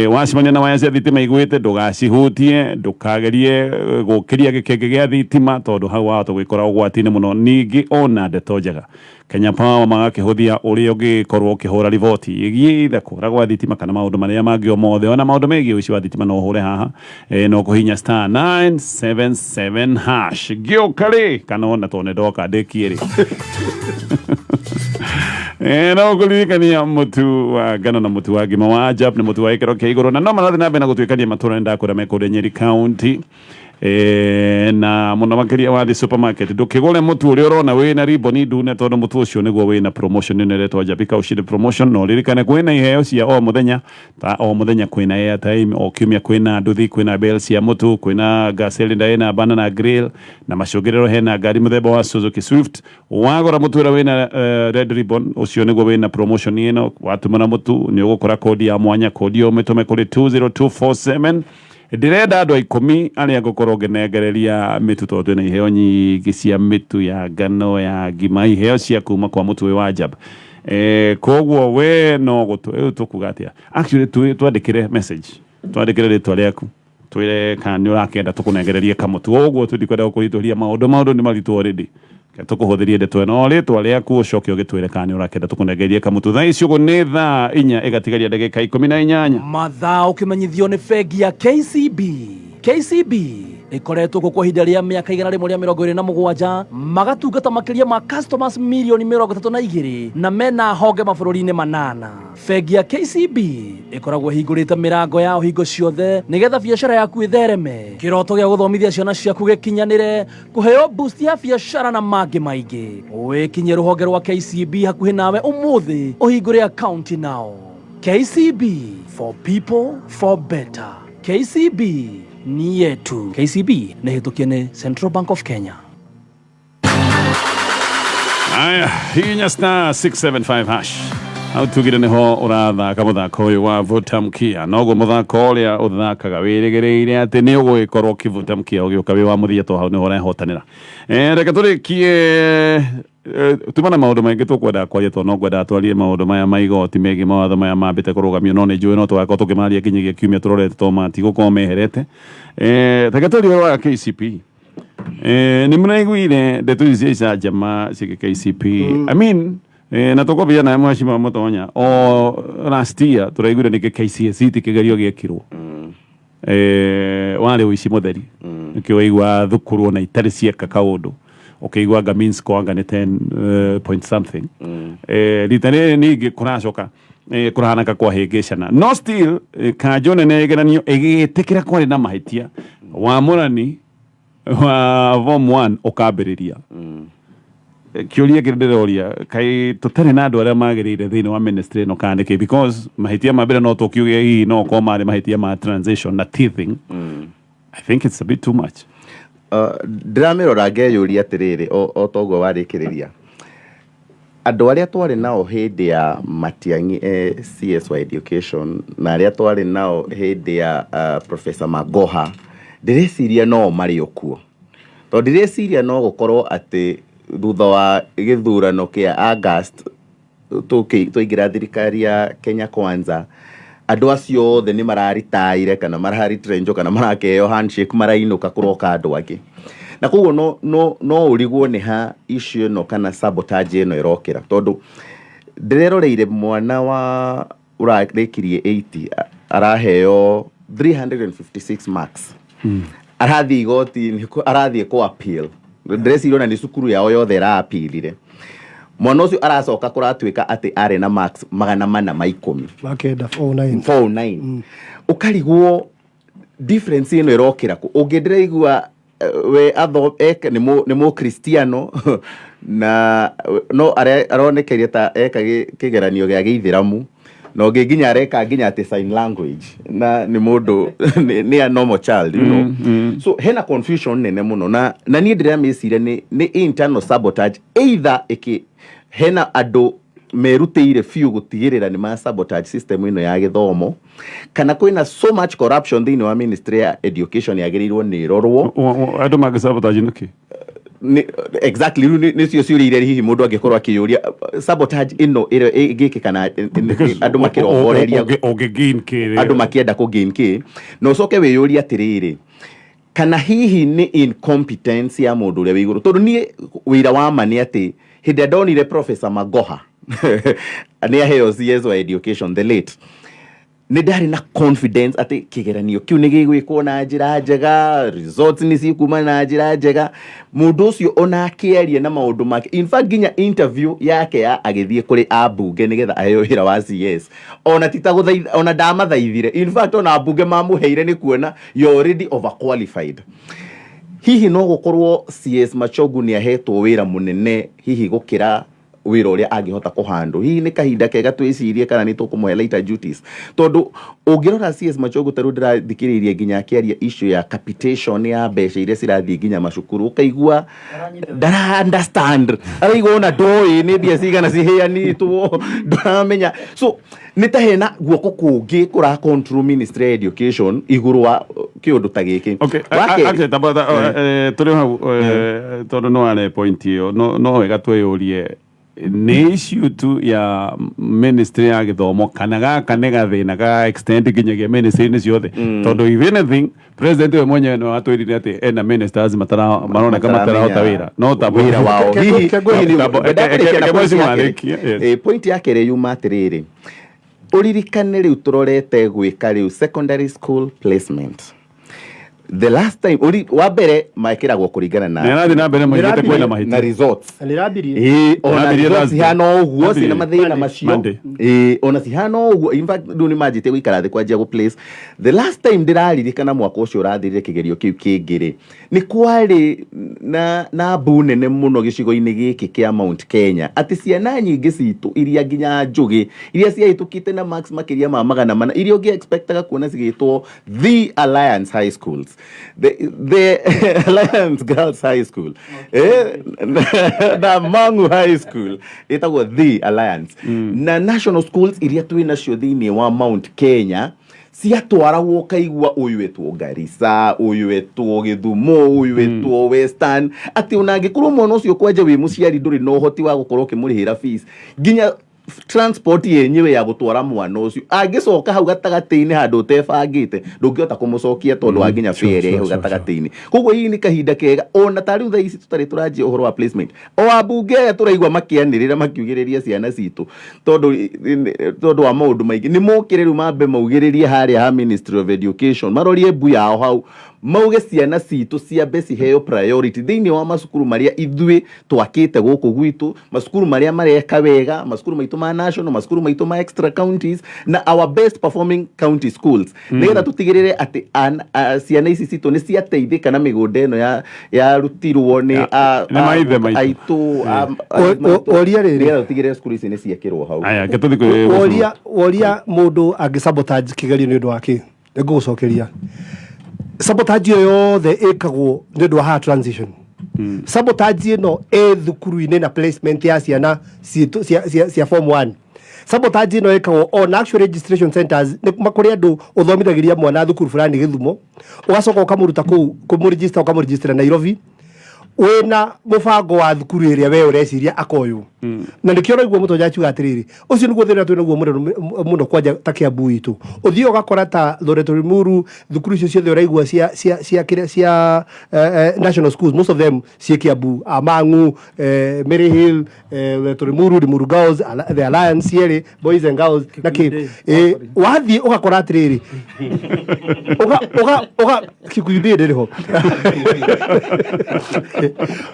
Wacemania na waya cia thitima igwĩte, ndũgacihutie, ndũkagerie gũkĩria gĩkĩngĩ gĩa thitima, tondũ hau wahota gwĩkora ũgwati-inĩ mũno. Ningĩ ona ndeto njega, Kenya Power magakĩhũthia ũrĩa ũngĩkorwo ũkĩhũra riboti ĩgiĩ either kũra gwa thitima kana maũndũ marĩa mangĩ o mothe, ona maũndũ megiĩ ũici wa thitima no ũhũre haha, no kũhinya *977#. Ngĩũka rĩ, kana ona tondũ nĩ ndoka ndĩkie rĩ, no kũririkania mũtu wa ngano na mũtu wa ngima wa Ajab nĩ mũtu wa gĩkĩro kĩa igũrũ, na no marathiĩ na mbere na gũtuĩkania matũra. Nĩ ndakwĩra me kũrĩa Nyeri County. Na mũno makĩria wathiĩ supermarket ndũkĩgũre mũtu ũrĩa ũrona wĩna ribbon ndune, tondũ mũtu ũcio nĩguo wĩna promotion ĩno ĩretwo Njabika Ushindi promotion. Na ũririkane kwĩna iheo cia o mũthenya, ta o mũthenya kwĩna airtime, o kiumia kwĩna nduthi, kwĩna bales cia mũtu, kwĩna gas cylinder ĩna banana grill, na macũngĩrĩro hena ngari mũthemba wa Suzuki Swift. Wagũra mũtu ũrĩa wĩna red ribbon, ũcio nĩguo wĩna promotion ĩno. Watũmĩra mũtu nĩ ũgũkora kodi ya mwanya, kodi ĩyo ũmĩtũme kũrĩ 20247. Ndĩrenda andũ a 10 arĩa ngũkorwo ngĩnengereria mĩtu, tondũ twĩna iheo nyingĩ cia mĩtu ya ngano, ya ngima, iheo cia kuma kwa mũtu ũyũ wa Njab. Koguo we no gũtũ rĩu tũkuga atĩa? Actually, twandĩkĩre message, twandĩkĩre rĩtwa rĩaku, twĩre kana nĩ ũrakĩenda tũkũnengererie kamũtu. Ũguo tũtikwenda gũkũritũhia maũndũ, maũndũ nĩ maritũ already. Reke tũkũhũthĩrie ndeto ĩno, rĩtwa rĩaku, ũcoke ũgĩtwĩre kana nĩ ũrakĩenda tũkũnengererie kamũtu. Thaa ici ũguo nĩ thaa 4 ĩgatigaria ndagĩka 18. Mathaa ũkĩmenyithio nĩ bengi ya KCB. KCB ĩkoretwo kuo kwa ihinda rĩa mĩaka 127, magatungata makĩria ma customers mirioni 32, na mena honge mabũrũri-inĩ manana. Bengi ya KCB ĩkoragwo ĩhingũrĩte mĩrango yao hingo ciothe nĩgetha biacara yaku ĩthereme, kĩroto gĩa gũthomithia ciana ciaku gĩkinyanĩre, kũheo boost ya biacara na mangĩ maingĩ. Wĩkinyie rũhonge rwa KCB hakuhĩ nawe ũmũthĩ ũhingũre akaunti nao. KCB, for people, for better. KCB ni yetu. KCB nĩ hĩtũkie nĩ Central Bank of Kenya. Aya, hihinya *675# hau tugire niho ũrathaka mũthako ũyũ wa vuta mkia. Noguo mũthako ũrĩa ũthakaga wĩrĩgĩrĩire atĩ nĩ ũgũgĩkorwo ũkĩvuta mkia ũgĩũka wĩ wa mũthia, to hau nĩho ũrehotanĩra. Reke tũrĩkie, tuma na maũndũ maingĩ tũkwendaga kwaria, tondũ no ngwendaga twarie maũndũ maya ma igoti megiĩ mawatho maya mambĩte kũrũgamio, no nĩ njũĩ no tũgakorwo tũkĩmaria nginyagia kiumia tũrorete, to matigũkorwo meherete. Reke twarie ũhoro wa KCPE. Nĩ mũraiguire ndeto ici cia icanjama ciĩgiĩ KCPE? I mean, na tũkwambia nawe, Mheshimiwa Mũtonya. O last year tũraiguire nĩkĩ KCSE ti kĩgerio gĩekirwo, warĩ ũici mũtheri. Nĩkĩo waigua thukuru ona itarĩ cieka kaũndũ, ũkĩigua anga mean score anga nĩ 10 point something. Rita rĩrĩ ningĩ kũracoka kũrahanaka kwahĩngĩcana, no still kanjũ nene ya igeranio ĩgĩtĩkĩra kwarĩ na mahĩtia. Wamũrani wa form 1 ũkambĩrĩria. Kĩũria kĩrĩa ndĩroria, kaĩ tũtarĩ na andũ arĩa magĩrĩire thĩinĩ wa ministry ĩno kana nĩkĩ? Because mahĩtia ma mbere no tũkiuge hihi no ũkorwo marĩ mahĩtia ma transition na teething. I think it's a bit too much. Ndĩramĩrora ngeyũria atĩrĩrĩ, o toguo warĩkĩrĩria, andũ arĩa twarĩ nao hĩndĩ ya Matiang'i, CS wa education, na arĩa twarĩ nao hĩndĩ ya Professor Magoha, ndĩreciria no marĩ o kuo, tondũ ndĩreciria no gũkorwo atĩ thutha wa gĩthurano kĩa August twaingĩra thirikari ya Kenya Kwanza, andũ acio othe nĩ mararitaire kana mararitrenjo kana marakeheo handshake, marainũka, kũroka andũ angĩ, na koguo no ũrigwo nĩ ha issue ĩno kana sabotage ĩno ĩrokĩra, tondũ ndĩreroreire mwana wa ũrarĩkirie 80 araheo 356 marks, arathiĩ igoti-inĩ, arathiĩ kũ appeal. Ndĩreciria ona nĩ cukuru yao yothe ĩra-appealire. Mwana ũcio aracoka kũratuĩka atĩ arĩ na marks 410. 9 49. 49. Ũkarigwo difference ĩno ĩrokĩra kũ. Ũngĩ ndĩraigua we atho eka nĩ mũkristiano na no aronekeire ta eka kĩgeranio gĩa gĩithĩramu, na ũngĩ nginya areka nginya atĩ sign language, na nĩ mũndũ nĩ a normal child. So hena confusion nene mũno, na niĩ ndĩramĩciria nĩ internal sabotage, either ĩkĩ hena andũ merutĩire biũ gũtigĩrĩra nĩ ma sabotage system ĩno ya gĩthomo, kana kwĩna so much corruption thĩinĩ wa ministry ya education yagĩrĩirwo nĩ ĩrorwo. Andũ mangĩ sabotage nĩkĩ? Exactly, rĩu nĩcio ciũria iria hihi mũndũ angĩkorwo akĩyũria. Sabotage ĩno ĩrĩa ĩngĩkĩka na andũ makĩrongoreria ũngĩ gain kĩ? Andũ makĩenda kũ gain kĩ? Na ũcoke wĩyũrie atĩrĩrĩ, kana hihi nĩ incompetence ya mũndũ ũrĩa wĩ igũrũ? Tondũ niĩ wĩira wa ma nĩ atĩ hĩndĩ ĩrĩa ndonire Professor Magoha nĩ aheo CS wa education, the late, nĩ ndarĩ na confidence atĩ kĩgeranio kĩu nĩ gĩgwĩkwo na njĩra njega, results nĩ cikuma na njĩra njega. Mũndũ ũcio ona akĩaria na maũndũ make, in fact nginya interview yake ya agĩthiĩ kũrĩ ambunge nĩgetha aheo wĩra wa CS, ona ti ta gũthaitha, ona ndamathaithire. In fact, ona ambunge mamũheire nĩ kuona you're already overqualified. Hihi no gũkorwo CS Machogu nĩ ahetwo wĩra mũnene hihi gũkĩra wĩra ũrĩa angĩhota kũhandũ? Hihi nĩ kahinda kega twĩcirie kana nĩ tũkũmũhe lighter duties? Tondũ ũngĩrora CS Machogu, ta rĩu ndĩrathikĩrĩirie nginya akĩaria issue ya capitation ya mbeca iria cirathiĩ nginya macukuru, ũkaigua ndara understand, araigua ona ndoĩ nĩ mbia cigana ciheanĩtwo, ndũramenya. So nĩ ta hena guoko kũngĩ kũra control Ministry ya Education igũrũ wa kĩũndũ ta gĩkĩ. Okay, Wa kerĩ- actually, tamba tũrĩ hau, tondũ no are point ĩyo, no wega twĩyũrie, nĩ issue tu ya ministry ya gĩthomo kana gaka nĩ gathĩna ga extend nginyagia ministry-inĩ ciothe? Tondũ if anything, president we mwenyewe nĩ watwĩrire atĩ ena ministers matara maroneka matarahota wĩra no ta wĩra wao. Hihi hihi Tamba- ngwendaga kũrĩkia na reke point mheshimiwa ya kerĩ. arĩkie, yes. Point ya kerĩ yuma atĩrĩrĩ, ũririkane rĩu tũrorete gwĩka rĩu secondary school placement. The last time uri, wa mbere mekĩragwo kũringana na Nĩ arathiĩ na mbere moigĩte kwĩna na mahĩtia. results. Na nĩ rambirie. Ĩĩ, ona Rambirie results Thursday. cihana o ũguo, Rambirie ciĩna mathĩna macio. Monday. Ĩĩ, ona cihana o ũguo. In fact, rĩu nĩ manjĩtie gũikara thĩ kwanjia gũ place. The last time ndĩraririkana, mwaka ũcio ũrathirire kĩgerio kĩu kĩngĩ rĩ, nĩ kwarĩ na mbu nene mũno gĩcigo-inĩ gĩkĩ kĩa Mount Kenya, atĩ ciana nyingĩ citũ iria nginya njũgĩ, iria ciahĩtũkĩte na marks makĩria ma 400, iria ũngĩ expectaga kuona cigĩtwo the Alliance High Schools, the Alliance Girls High School, na Mangu High School ĩtagwo the Alliance, na national schools iria twĩ nacio thĩinĩ wa Mount Kenya, ciatwaragwo ũkaigua ũyũ etwo Garissa, ũyũ etwo Gĩthumo, ũyũ etwo Western, atĩ ona angĩkorwo mwana ũcio kwanja wĩ mũciari ndũrĩ na ũhoti wa gũkorwo ũkĩmũrĩhĩra fees, nginya transport yenyewe ya gũtwara mwana ũcio, angĩcoka hau gatagatĩ-inĩ handũ ũtebangĩte, ndũngĩhota kũmũcokia tondũ wa nginya fare hau gatagatĩ-inĩ. Koguo hihi nĩ kahinda kega, ona ta rĩu thaa ici tũtarĩ tũranjia ũhoro wa placement, o ambunge aya tũraigua makĩanĩrĩra makiugĩrĩria ciana citũ tondũ wa maũndũ maingĩ, nĩ mokĩre rĩu mambe maugĩrĩrie harĩa ha Ministry of Education, marorie mbu yao hau, mauge ciana citũ ciambe ciheo priority thĩinĩ wa macukuru marĩa ithuĩ twakĩte gũkũ gwitũ, macukuru marĩa mareka wega, macukuru maitũ ma national, macukuru maitũ ma extra counties na our best performing county schools, nĩgetha tũtigĩrĩre atĩ ciana ici citũ nĩ ciateithĩka na mĩgũnda ĩno yarutirwo nĩ Nĩ maithe maitũ. aitũ Oria rĩrĩ. nĩgetha tũtigĩrĩre cukuru ici nĩ ciekĩrwo hau. Aya, reke tũthiĩ kwĩ Woria mũndũ angĩ sabotage kĩgerio nĩ ũndũ wa kĩ? Nĩ ngũgũcokeria, sabotage ĩyo yothe ĩkagwo nĩ ũndũ wa haha transition. Sabotage ĩno ĩ thukuru-inĩ na placement ya ciana citũ cia form 1. Sabotage ĩno ĩkagwo on actual registration centers. Nĩ kũrĩ andũ ũthomithagĩria mwana thukuru fulani Gĩthumo, ũgacoka ũkamũruta kũu kũmũregister, ũkamũregister Nairobi wĩna mũbango wa thukuru ĩrĩa we ũreciria akoywo. Na nĩkĩo ũraigua mũtonja akiuga atĩrĩrĩ, ũcio nĩguo thĩna twĩ naguo mũnene mũno kwanja ta Kiambu itũ. Ũthiĩ ũgakora ta Loreto Limuru, thukuru icio ciothe ũraigua cia kĩrĩa cia national schools, most of them ciĩ Kiambu, Amangu, Mary Hill, Loreto Limuru, Limuru Girls, the Alliance cierĩ, boys and girls, na kĩ. Wathiĩ ũgakora atĩrĩrĩ, uga uga uga Kikuyu ndĩ ho.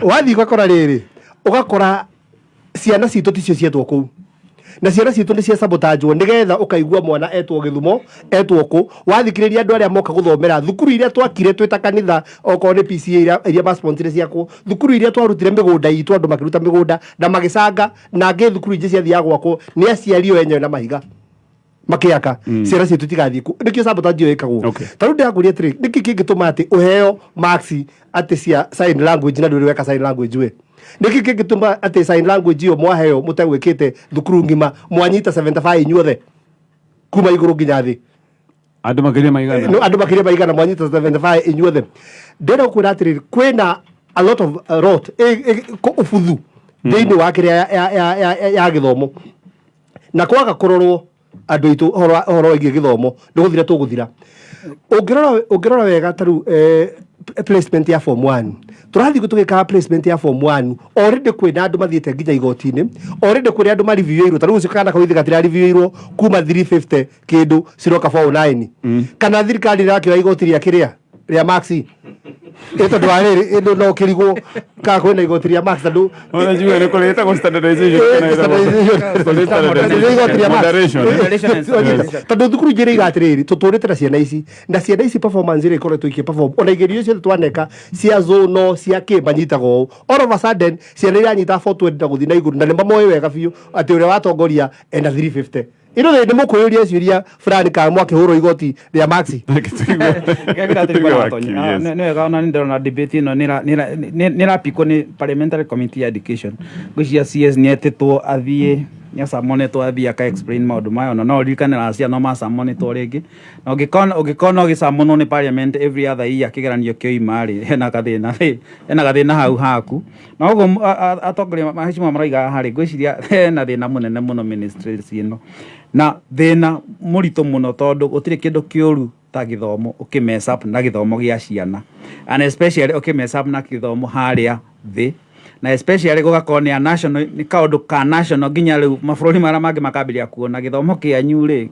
Wathiĩ ũgakora rĩrĩ, ũgakora ciana citũ ticio cietwo kũu, na ciana citũ nĩ cia sabotajwo, nĩgetha ũkaigua mwana etwo Gĩthumo, etwo kũ. Wathikĩrĩria andũ arĩa moka gũthomera thukuru iria twakire twĩ ta kanitha, okorwo nĩ PCA iria masponsire ciakwo, thukuru iria twarutire mĩgũnda itũ, andũ makĩruta mĩgũnda na magĩcanga, na angĩ thukuru ingĩ ciathiaga gwakwo nĩ aciari o enyewe na mahiga makiaka. Ciana citũ itigathiĩ ku. Nĩkĩo sabotage ĩyo ĩkagwo. Ta rĩu ndĩrakũria atĩrĩ, nĩkĩ kĩngĩtũma atĩ ũheo marks atĩ cia sign language na ndũrĩ weka sign language we? Nĩkĩ kĩngĩtũma atĩ sign language ĩyo mwaheo mũtegwĩkĩte thukuru ng'ima mwanyita 75 inyuothe kuma igũrũ nginya thĩ? Andũ makĩria maigana? No, andũ makĩria maigana mwanyita 75 inyuothe. Ndĩrenda gũkwĩra atĩrĩrĩ, kwĩna a lot of rot, ũbuthu thĩinĩ wa kĩrĩa ya gĩthomo, na kwaga kũrorwo andũ aitũ ũhoro wĩgiĩ gĩthomo, nĩ gũthira tũgũthira. Ũngĩrora wega ta rĩu placement ya form 1, tũrathiĩ tũgĩkaga placement ya form 1, already kwĩna andũ mathiĩte nginya igoti-inĩ, already kwĩna andũ mariviewĩirwo. Ta rĩu ũcio kana kau gatirareviewĩirwo kuma 350 kĩndũ ciroka 409, kana thirikari ĩrakĩoya igoti rĩa kĩrĩa rĩa maxi. Ĩ tondũ wa rĩrĩ ĩndũ no ũkĩrigwo kana kwĩna igoti rĩa marks tondũ Ona njiguo nĩ kũrĩ ĩtagwo standardization kana ĩtagwo- kũrĩ standardization. Moderation, eh? Moderation and standardization. Tondå thukuru njä rä iga atä rä rä tå tå rä te na ciana ici na ciana ici performance ä ikoretwo ikä perform ona igerio ciothe twaneka cia zono cia kä manyitaga å all of a sudden ciana iranyita 420 na gå thiä na igå na nä mamoä wega biå atä å rä a watongoria ena 350 ino nä må kwä yå ria ciå fulani kana mwakä hå rwo igoti rä a maxi. Reke tũigue wakiri, yes. Nä wega ona nä ndärona debate ä no nä rapikwo nä parliamentary committee ya education. Ngwĩciria CS nä etĩtwo athiĩ, nĩ acamonetwo athiĩ aka explain maũndũ maya. Ona no ũririkane last year no macamonetwo rĩngĩ, na ũngĩkona ũgĩcamonwo nĩ parliament every other year kĩgeranio kĩoima rĩ, hena gathĩna rĩ, hena gathĩna hau haku. Na ũguo atongoria maheshimiwa maraiga haha rĩ, ngwĩciria hena thĩna mũnene mũno ministries ĩno, na thĩna mũritũ mũno, tondũ gũtirĩ kĩndũ kĩũru ta gĩthomo ũkĩ mess up na gĩthomo gĩa ciana, and especially ũkĩ mess up na gĩthomo harĩa thĩ, na especially gũgakorwo nĩ a national, nĩ kaũndũ ka national, nginya rĩu mabũrũri marĩa mangĩ makambĩrĩria kuona gĩthomo kĩanyu rĩ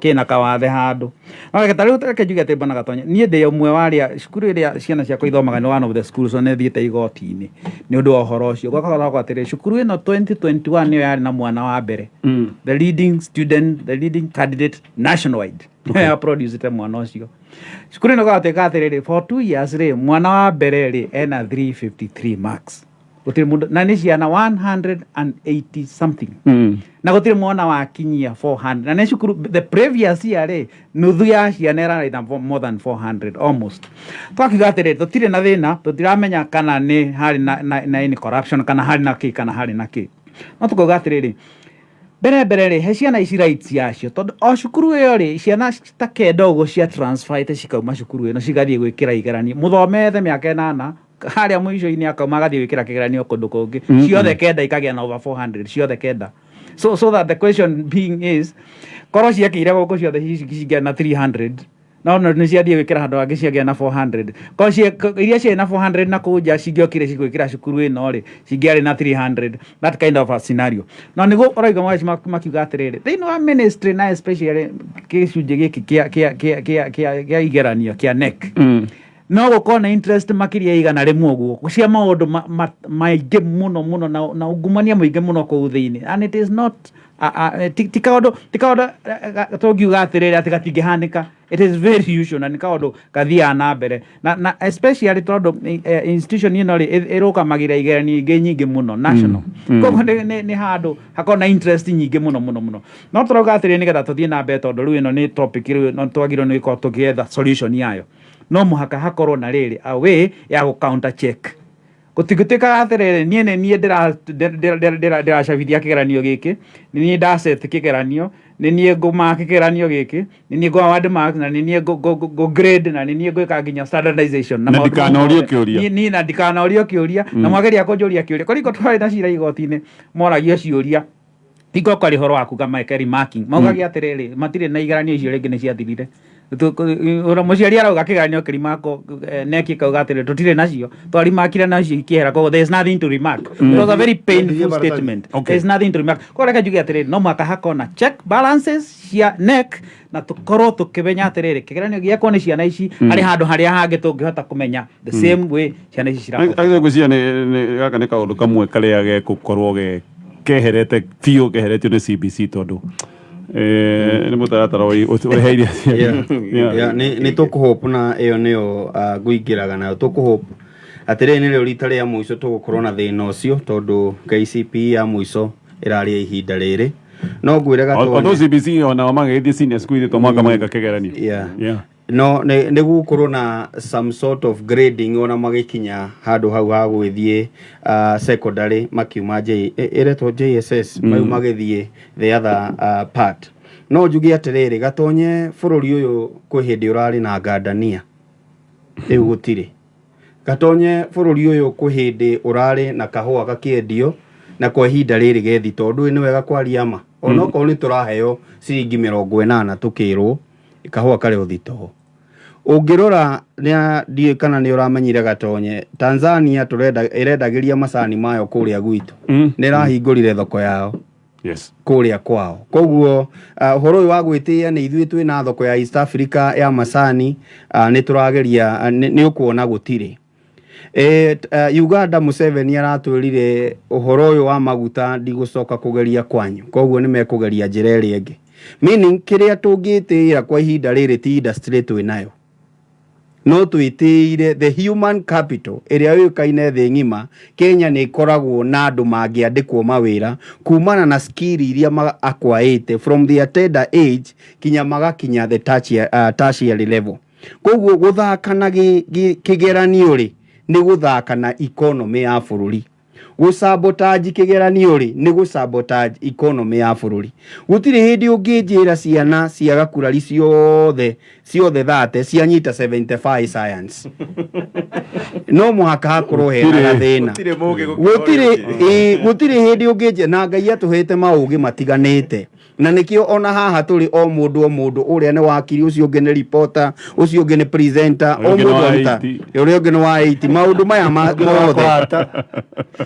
kĩna kawathe handũ. No reke ta rĩu reke njuge atĩ Bwana Gatonye, niĩ ndĩ ũmwe wa arĩa cukuru ĩrĩa ciana ciakwa ithomaga nĩ one of the schools na thiĩte igoti-inĩ nĩ ũndũ wa ũhoro ũcio. Gwakoragwo atĩrĩ, cukuru ĩno 2021 nĩyo yarĩ na mwana wa mbere, the leading student, the leading candidate nationwide, okay. Ya produced mwana ũcio. Cukuru ĩno gũgatuĩka atĩrĩrĩ, for 2 years rĩ, mwana wa mbere rĩ ena 353 marks, gũtirĩ mũndũ, na nĩ ciana 180 something, na gũtirĩ mwana wakinyia 400, na nĩ cukuru the previous year rĩ, nuthu ya ciana ĩrarĩ na more than 400 almost. Twakiuga atĩrĩ, tũtirĩ na thĩna, tũtiramenya kana nĩ harĩ na any corruption, kana harĩ na kĩ, kana harĩ na kĩ, no tũkauga atĩrĩrĩ, mbere mbere rĩ, he ciana ici rights yacio, tondũ o cukuru ĩyo rĩ, ciana ta kenda ũguo cia transferĩte cikauma cukuru ĩno cigathiĩ gwĩkĩra igeranio. Mũthomete mĩaka 8, harĩa mũico-inĩ akauma agathiĩ gwĩkĩra kĩgeranio kũndũ kũngĩ, ciothe kenda ikagĩa na over 400, ciothe kenda. So that the question being is, korwo ciekĩire gũkũ ciothe cingĩa na 300, no nĩ ciathiĩ gwĩkĩra handũ hangĩ ciagĩa na 400. Korwo iria ciarĩ na 400 na kũu nja cingĩokire cigwĩkĩra cukuru ĩno rĩ, cingĩarĩ na 300. That kind of a scenario no nĩguo ũraigua makiuga atĩrĩrĩ, thĩinĩ wa ministry na especially gĩcunjĩ gĩkĩ kĩa igeranio kĩa NEC, no gũkorwo na interest makĩria 100 ũguo cia maũndũ maingĩ mũno mũno na ungumania mũingĩ mũno kũu thĩinĩ, and it is not ti kaũndũ tũngiuga atĩrĩrĩ atĩ gatingĩhanĩka. It is very usual na nĩ kaũndũ gathiaga na mbere na especially tondũ institution ĩno rĩ ĩrũgamagĩrĩra igeranio ingĩ nyingĩ mũno national, koguo nĩ handũ hakorwo na interest nyingĩ mũno mũno mũno. No tũrauga atĩrĩrĩ, nĩgetha tũthiĩ na mbere, tondũ rĩu ĩno nĩ topic rĩu no twagĩrĩirwo nĩ gũkorwo tũgĩetha solution yayo, no mũhaka hakorwo na rĩrĩ a way ya gũ counter check. Gũtingĩtuĩkaga atĩrĩrĩ, niĩ nĩ niĩ ndĩracabithia kĩgeranio gĩkĩ, nĩ niĩ ndaset kĩgeranio, nĩ niĩ ngũmark kĩgeranio gĩkĩ, nĩ niĩ ngũ award marks, na nĩ niĩ ngũ grade, na nĩ niĩ ngwĩka nginya standardization Na maũndũ ndikanorio mothe. kĩũria. Niĩ na ndikanorio kĩũria, na mwageria kũnjũria kĩũria kũringo twarĩ na cira igoti-inĩ, moragio ciũria hingo kwarĩ ũhoro wa kuga meke remarking, maugagia atĩrĩrĩ, matirĩ na igeranio icio rĩngĩ nĩ ciathirire. Ũrĩa mũciari arauga kĩgeranio kĩrimakwo, NEC ĩkauga atĩrĩrĩ, tũtirĩ nacio, twarimakire nacio ikĩehera, koguo there is nothing to remark. It was a very painful statement. There is nothing to remark. Koguo reke njuge atĩrĩrĩ, no mũhaka hakorwo na check balances cia NEC, na tũkorwo tũkĩmenya atĩrĩrĩ, kĩgeranio gĩekwo nĩ ciana ici, harĩ handũ harĩa hangĩ tũngĩhota kũmenya the same way ciana ici cira Agĩrĩire gwĩciria gaka nĩ kaũndũ kamwe karĩa gegũkorwo ge keherete biũ, keheretio nĩ CBC, tondũ nĩ mũtaratara ũreheire. Yeah, nĩ tũkũhope na ĩyo nĩyo ngũingĩraga nayo. Tũkũhope atĩrĩrĩ, nĩrĩo rita rĩa mũico tũgũkorwo na thĩna ũcio, tondũ KCPE ya mũico ĩrarĩ ihinda rĩrĩ no ngwĩre Although Gatonye. CBC onao magĩthiĩ senior school to mwaka mageka kĩgeranio. No nĩ gũkorwo na some sort of grading ona magĩkinya handũ hau ha gwĩthiĩ secondary makiuma J, ĩretwo JSS, mau magĩthiĩ the other part. No njuge atĩrĩrĩ Gatonye, bũrũri ũyũ kwĩ hĩndĩ ũrarĩ na ngandania, rĩu gũtirĩ. Gatonye, bũrũri ũyũ kwĩ hĩndĩ ũrarĩ na kahũa gakĩendio, na kwa ihinda rĩrĩ gethi, tondũ nĩ wega kwaria ma, onokorwo nĩ tũraheo ciringi 80 tũkĩrwo kahũa karĩ o thitoo. Ũngĩrora ndiũĩ kana nĩ ũramenyire Gatonye, Tanzania tũrenda ĩrendagĩria macani mayo kũrĩa gwitũ, nĩ ĩrahingũrire thoko yao. Yes. Kũrĩa kwao. Koguo ũhoro ũyũ wa gwĩtĩĩa nĩ ithuĩ twĩna thoko ya East Africa ya macani, nĩ tũrageria, nĩ ũkuona gũtirĩ. Uganda Museveni aratwĩrire ũhoro ũyũ wa maguta ndigũcoka kũgeria kwanyu, koguo nĩ mekũgeria njĩra ĩrĩa ĩngĩ, meaning kĩrĩa tũngĩtĩĩra kwa ihinda rĩrĩ ti industry twĩ nayo, no twĩtĩire the human capital ĩrĩa yũĩkaine thĩ ng'ima. Kenya nĩ ĩkoragwo na andũ mangĩandĩkwo mawĩra kumana na skill iria acquirĩte from their tender age kinya magakinya the tertiary level. Koguo gũthaka na kĩgeranio rĩ, nĩ gũthaka na economy ya bũrũri. Gũsabotage kĩgeranio rĩ, nĩ gũsabotage economy ya bũrũri. Gũtirĩ hĩndĩ ũngĩnjĩra ciana cia gakurari ciothe ciothe thate cianyita 75 science, no mũhaka hakorwo hena gathĩna. Gũtirĩ mũũgĩ gũkĩra gũtirĩ ũrĩa ũngĩ. Ĩĩ, gũtirĩ hĩndĩ ũngĩnjĩra, na Ngai atũhete maũgĩ matiganĩte, na nĩkĩo ona haha tũrĩ o mũndũ o mũndũ, ũrĩa nĩ wakiri, ũcio ũngĩ nĩ reporter, ũcio ũngĩ nĩ presenter, Ũrĩa o ũngĩ nĩ mũndũ wa aruta IT. ũrĩa ũngĩ nĩ wa IT, maũndũ maya mothe.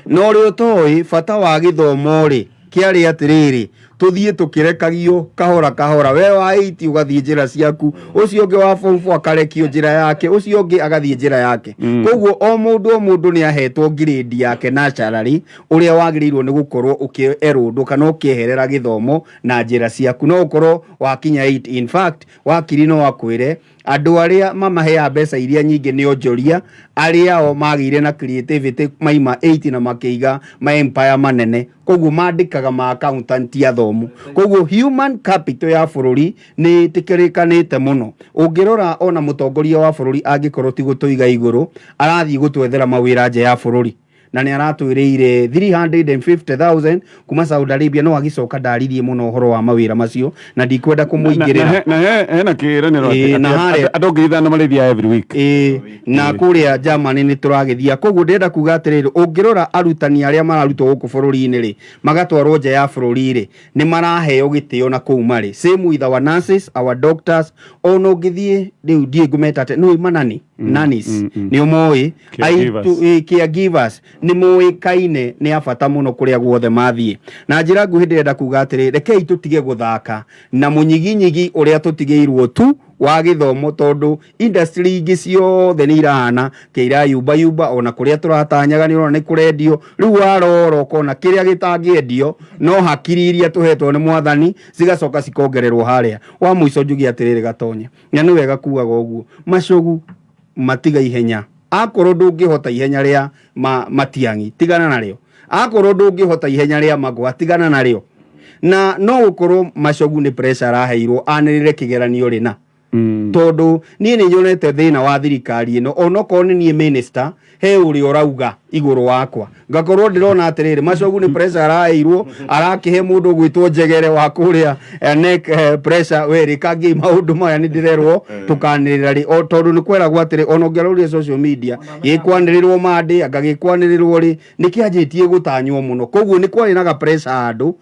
Na ũrĩa ũtoĩ bata wa gĩthomo rĩ, kĩarĩ atĩrĩrĩ, tũthiĩ tũkĩrekagio kahora kahora, we wa 8 ũgathiĩ njĩra ciaku, ũcio ũngĩ wa form 4 akarekio njĩra yake, ũcio ũngĩ agathiĩ njĩra yake. Koguo o mũndũ o mũndũ nĩ ahetwo grade yake naturally, ũrĩa wagĩrĩirwo nĩ gũkorwo ũkĩerũndwo kana ũkĩeherera gĩthomo na njĩra ciaku, no ũkorwo wakinya 8. In fact, wakiri no akwĩre andũ arĩa mamaheaga mbeca iria nyingĩ nĩ onjoria arĩa o magĩire na creativity maima 8 na makĩiga ma empire manene, koguo mandĩkaga ma accountant athomu. Koguo human capital ya bũrũri nĩ ĩtĩkĩrĩkanĩte mũno. Ũngĩrora ona mũtongoria wa bũrũri, angĩkorwo ti gũtũiga igũrũ, arathiĩ gũtwethera mawĩra nja ya bũrũri, na nĩ aratwĩrĩire 350,000 kuma Saudi Arabia, no agĩcoka ndaririe mũno ũhoro wa mawĩra macio na ndikwenda kũmũingĩrĩra. Na hena kĩĩranĩro Ĩĩ, na andũ 5,000 marĩthiaga every week. Ĩĩ, na kũrĩa Germany nĩ tũragĩthia. Koguo ndĩrenda kuga atĩrĩrĩ, ũngĩrora arutani arĩa mararutwo gũkũ bũrũri-inĩ rĩ, magatwarwo nja ya bũrũri rĩ, nĩ maraheo gĩtĩo na kũu marĩ. Same with our nurses, our doctors. Ona ũngĩthiĩ rĩu ndiĩ ngũmeta atĩ nĩ manani nannies, nĩ ũmoĩ. Caregivers. Caregivers nĩ moĩkaine nĩ a bata mũno kũrĩa guothe mathiĩ. Na njĩra nguhĩ ndĩrenda kuga atĩrĩ, rekei tũtige gũthaka na mũnyiginyigi ũrĩa tũtigĩirwo tu wa gĩthomo, tondũ industry ingĩ ciothe nĩ irahana ke irayumbayumba, ona kũrĩa tũratanyaga nĩ ũrona nĩ kũrendio. Rĩu warora ũkona kĩrĩa gĩtangĩendio no hakiri iria tũhetwo nĩ mwathani cigacoka cikongererwo harĩa. Wa mũico njuge atĩrĩrĩ, Gatonye, na nĩ wega kugaga ũguo, macogu matiga ihenya. Akorwo ndũngĩhota ihenya rĩa Matiang'i, tigana narĩo. Akorwo ndũngĩhota ihenya rĩa Magwa, tigana narĩo. Na no gũkorwo macogu nĩ pressure araheirwo anĩrĩre kĩgeranio rĩna, tondũ niĩ nĩ nyonete thĩna wa thirikari ĩno. Onokorwo nĩ niĩ minister, he ũrĩa ũrauga igũrũ wakwa, ngakorwo ndĩrona atĩrĩrĩ, macogu nĩ pressure araheirwo, arakĩhe mũndũ ũgwĩtwo Njegere wa kũrĩa neck pressure, we rĩkangiai maũndũ maya nĩ ndĩrerwo tũkanĩrĩra rĩ, o tondũ nĩ kweragwo atĩrĩ, ona ũngĩarorire social media gĩkwanĩrĩrwo mandĩ anga gĩkwanĩrĩrwo rĩ, nĩ kĩanjĩtie gũtanywo mũno. Koguo nĩ kwarĩ na ga pressure handũ,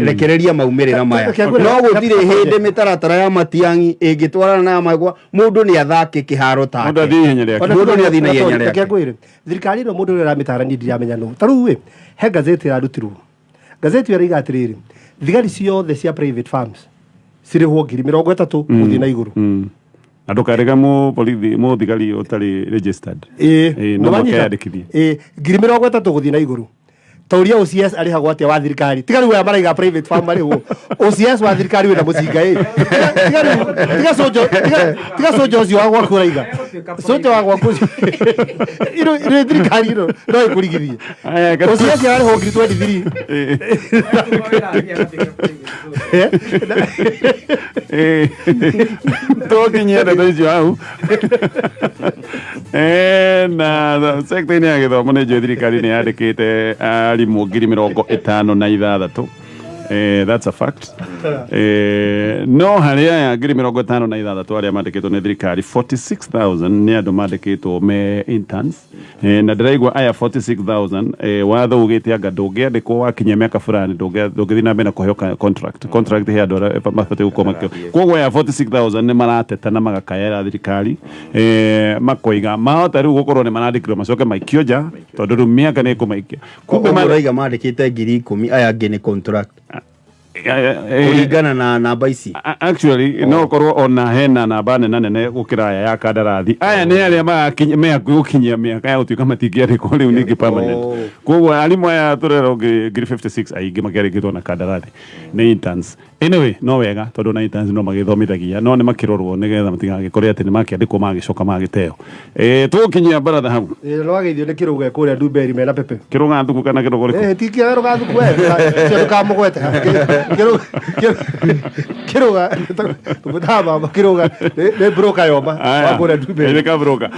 rekereria maumĩrĩra maya. No gũtirĩ hĩndĩ mĩtaratara ya Matiang'i ĩngĩtwarana na ya Magwa. Mũndũ nĩ athake kĩharo take. Mũndũ athiĩ ihenya rĩake. Mũndũ nĩ athiĩ na ihenya Reke rĩake. ngwĩre, thirikari ĩno, mũndũ ũrĩa ũramĩtara niĩ ndiramenya nũ. Ta rĩu ĩ, he gazeti ĩrarutirwo, gazeti ĩyo ĩraiga atĩrĩrĩ, thigari ciothe cia private farms cirĩhwo 30,000 gũthiĩ na igũrũ. Na ndũkarĩga mũborithi, mũthigari ũtarĩ registered. Ĩĩ, Ĩĩ, no nĩwanyita? mũhaka eyandĩkithie. Ĩĩ, 30,000 gũthiĩ na igũrũ. Ta ũria OCS arĩhagwo atĩa wa thirikari? Tiga rĩu aya maraiga private farm marĩhwo. OCS wa thirikari wĩna mũcinga ĩ. Tiga rĩu, tiga sojo, tiga sojo ũcio wa gwaku ũraiga. Sojo wa gwaku ũcio. Ĩno thirikari ĩno no ĩkũrigithie. Aya, OCS ararĩhwo 23,000. Ĩĩ. Tũkinyie ndeto icio hau. Na sekta-inĩ ya gĩthomo, nĩ njũĩ thirikari nĩ yandĩkĩte arimũ 56,000. That's a fact. No harĩ aya 56,000 arĩa mandĩkĩtwo nĩ thirikari, 46,000 nĩ andũ mandĩkĩtwo me interns. Na ndĩraigua aya 46,000, watho ugĩte anga ndũngĩandĩkwo wakinyia mĩaka fulani, ndũngĩthiĩ na mbere na kũheo contract. Contract he andũ arĩa mabatiĩ gũkorwo makĩo. Koguo aya 46,000 nĩ marateta na magakaĩra thirikari, makoiga mahota rĩu gũkorwo nĩ marandĩkirwo macoke maikio nja tondũ rĩu mĩaka nĩ ĩkũmaikia. Kumbe Ũguo ũraiga mandĩkĩte 10,000, aya angĩ nĩ contract kũringana na namba ici. Actually no korwo ona hena namba nene nene gũkĩra aya ya kandarathi. Aya nĩ arĩa marakinya me hakuhĩ gũkinyia mĩaka ya gũtuĩka matingĩandĩkwo rĩu ningĩ permanent. Koguo arimũ aya tũrerwo 56,000 aingĩ makĩandĩkĩtwo na kandarathi nĩ interns. Anyway, no wega tondũ na interns no magĩthomithagia, no nĩ makĩrorwo nĩgetha matigagĩkore atĩ nĩ makĩandĩkwo magĩcoka magĩteo. Tũgũkinyia baratha hau. Ĩ, no wageithio nĩ kĩrũga kũrĩa Ndumberi mena pepe. Kĩrũga thuku kana kĩrũga ũrĩkũ? Eh, ti kĩrũga thuku we, cio ndũkamũgwete. Kĩrũga tũmũtaga mama kĩrũga nĩ broker yoma wa kũrĩa Ndumberi. Ĩrĩ kabroka.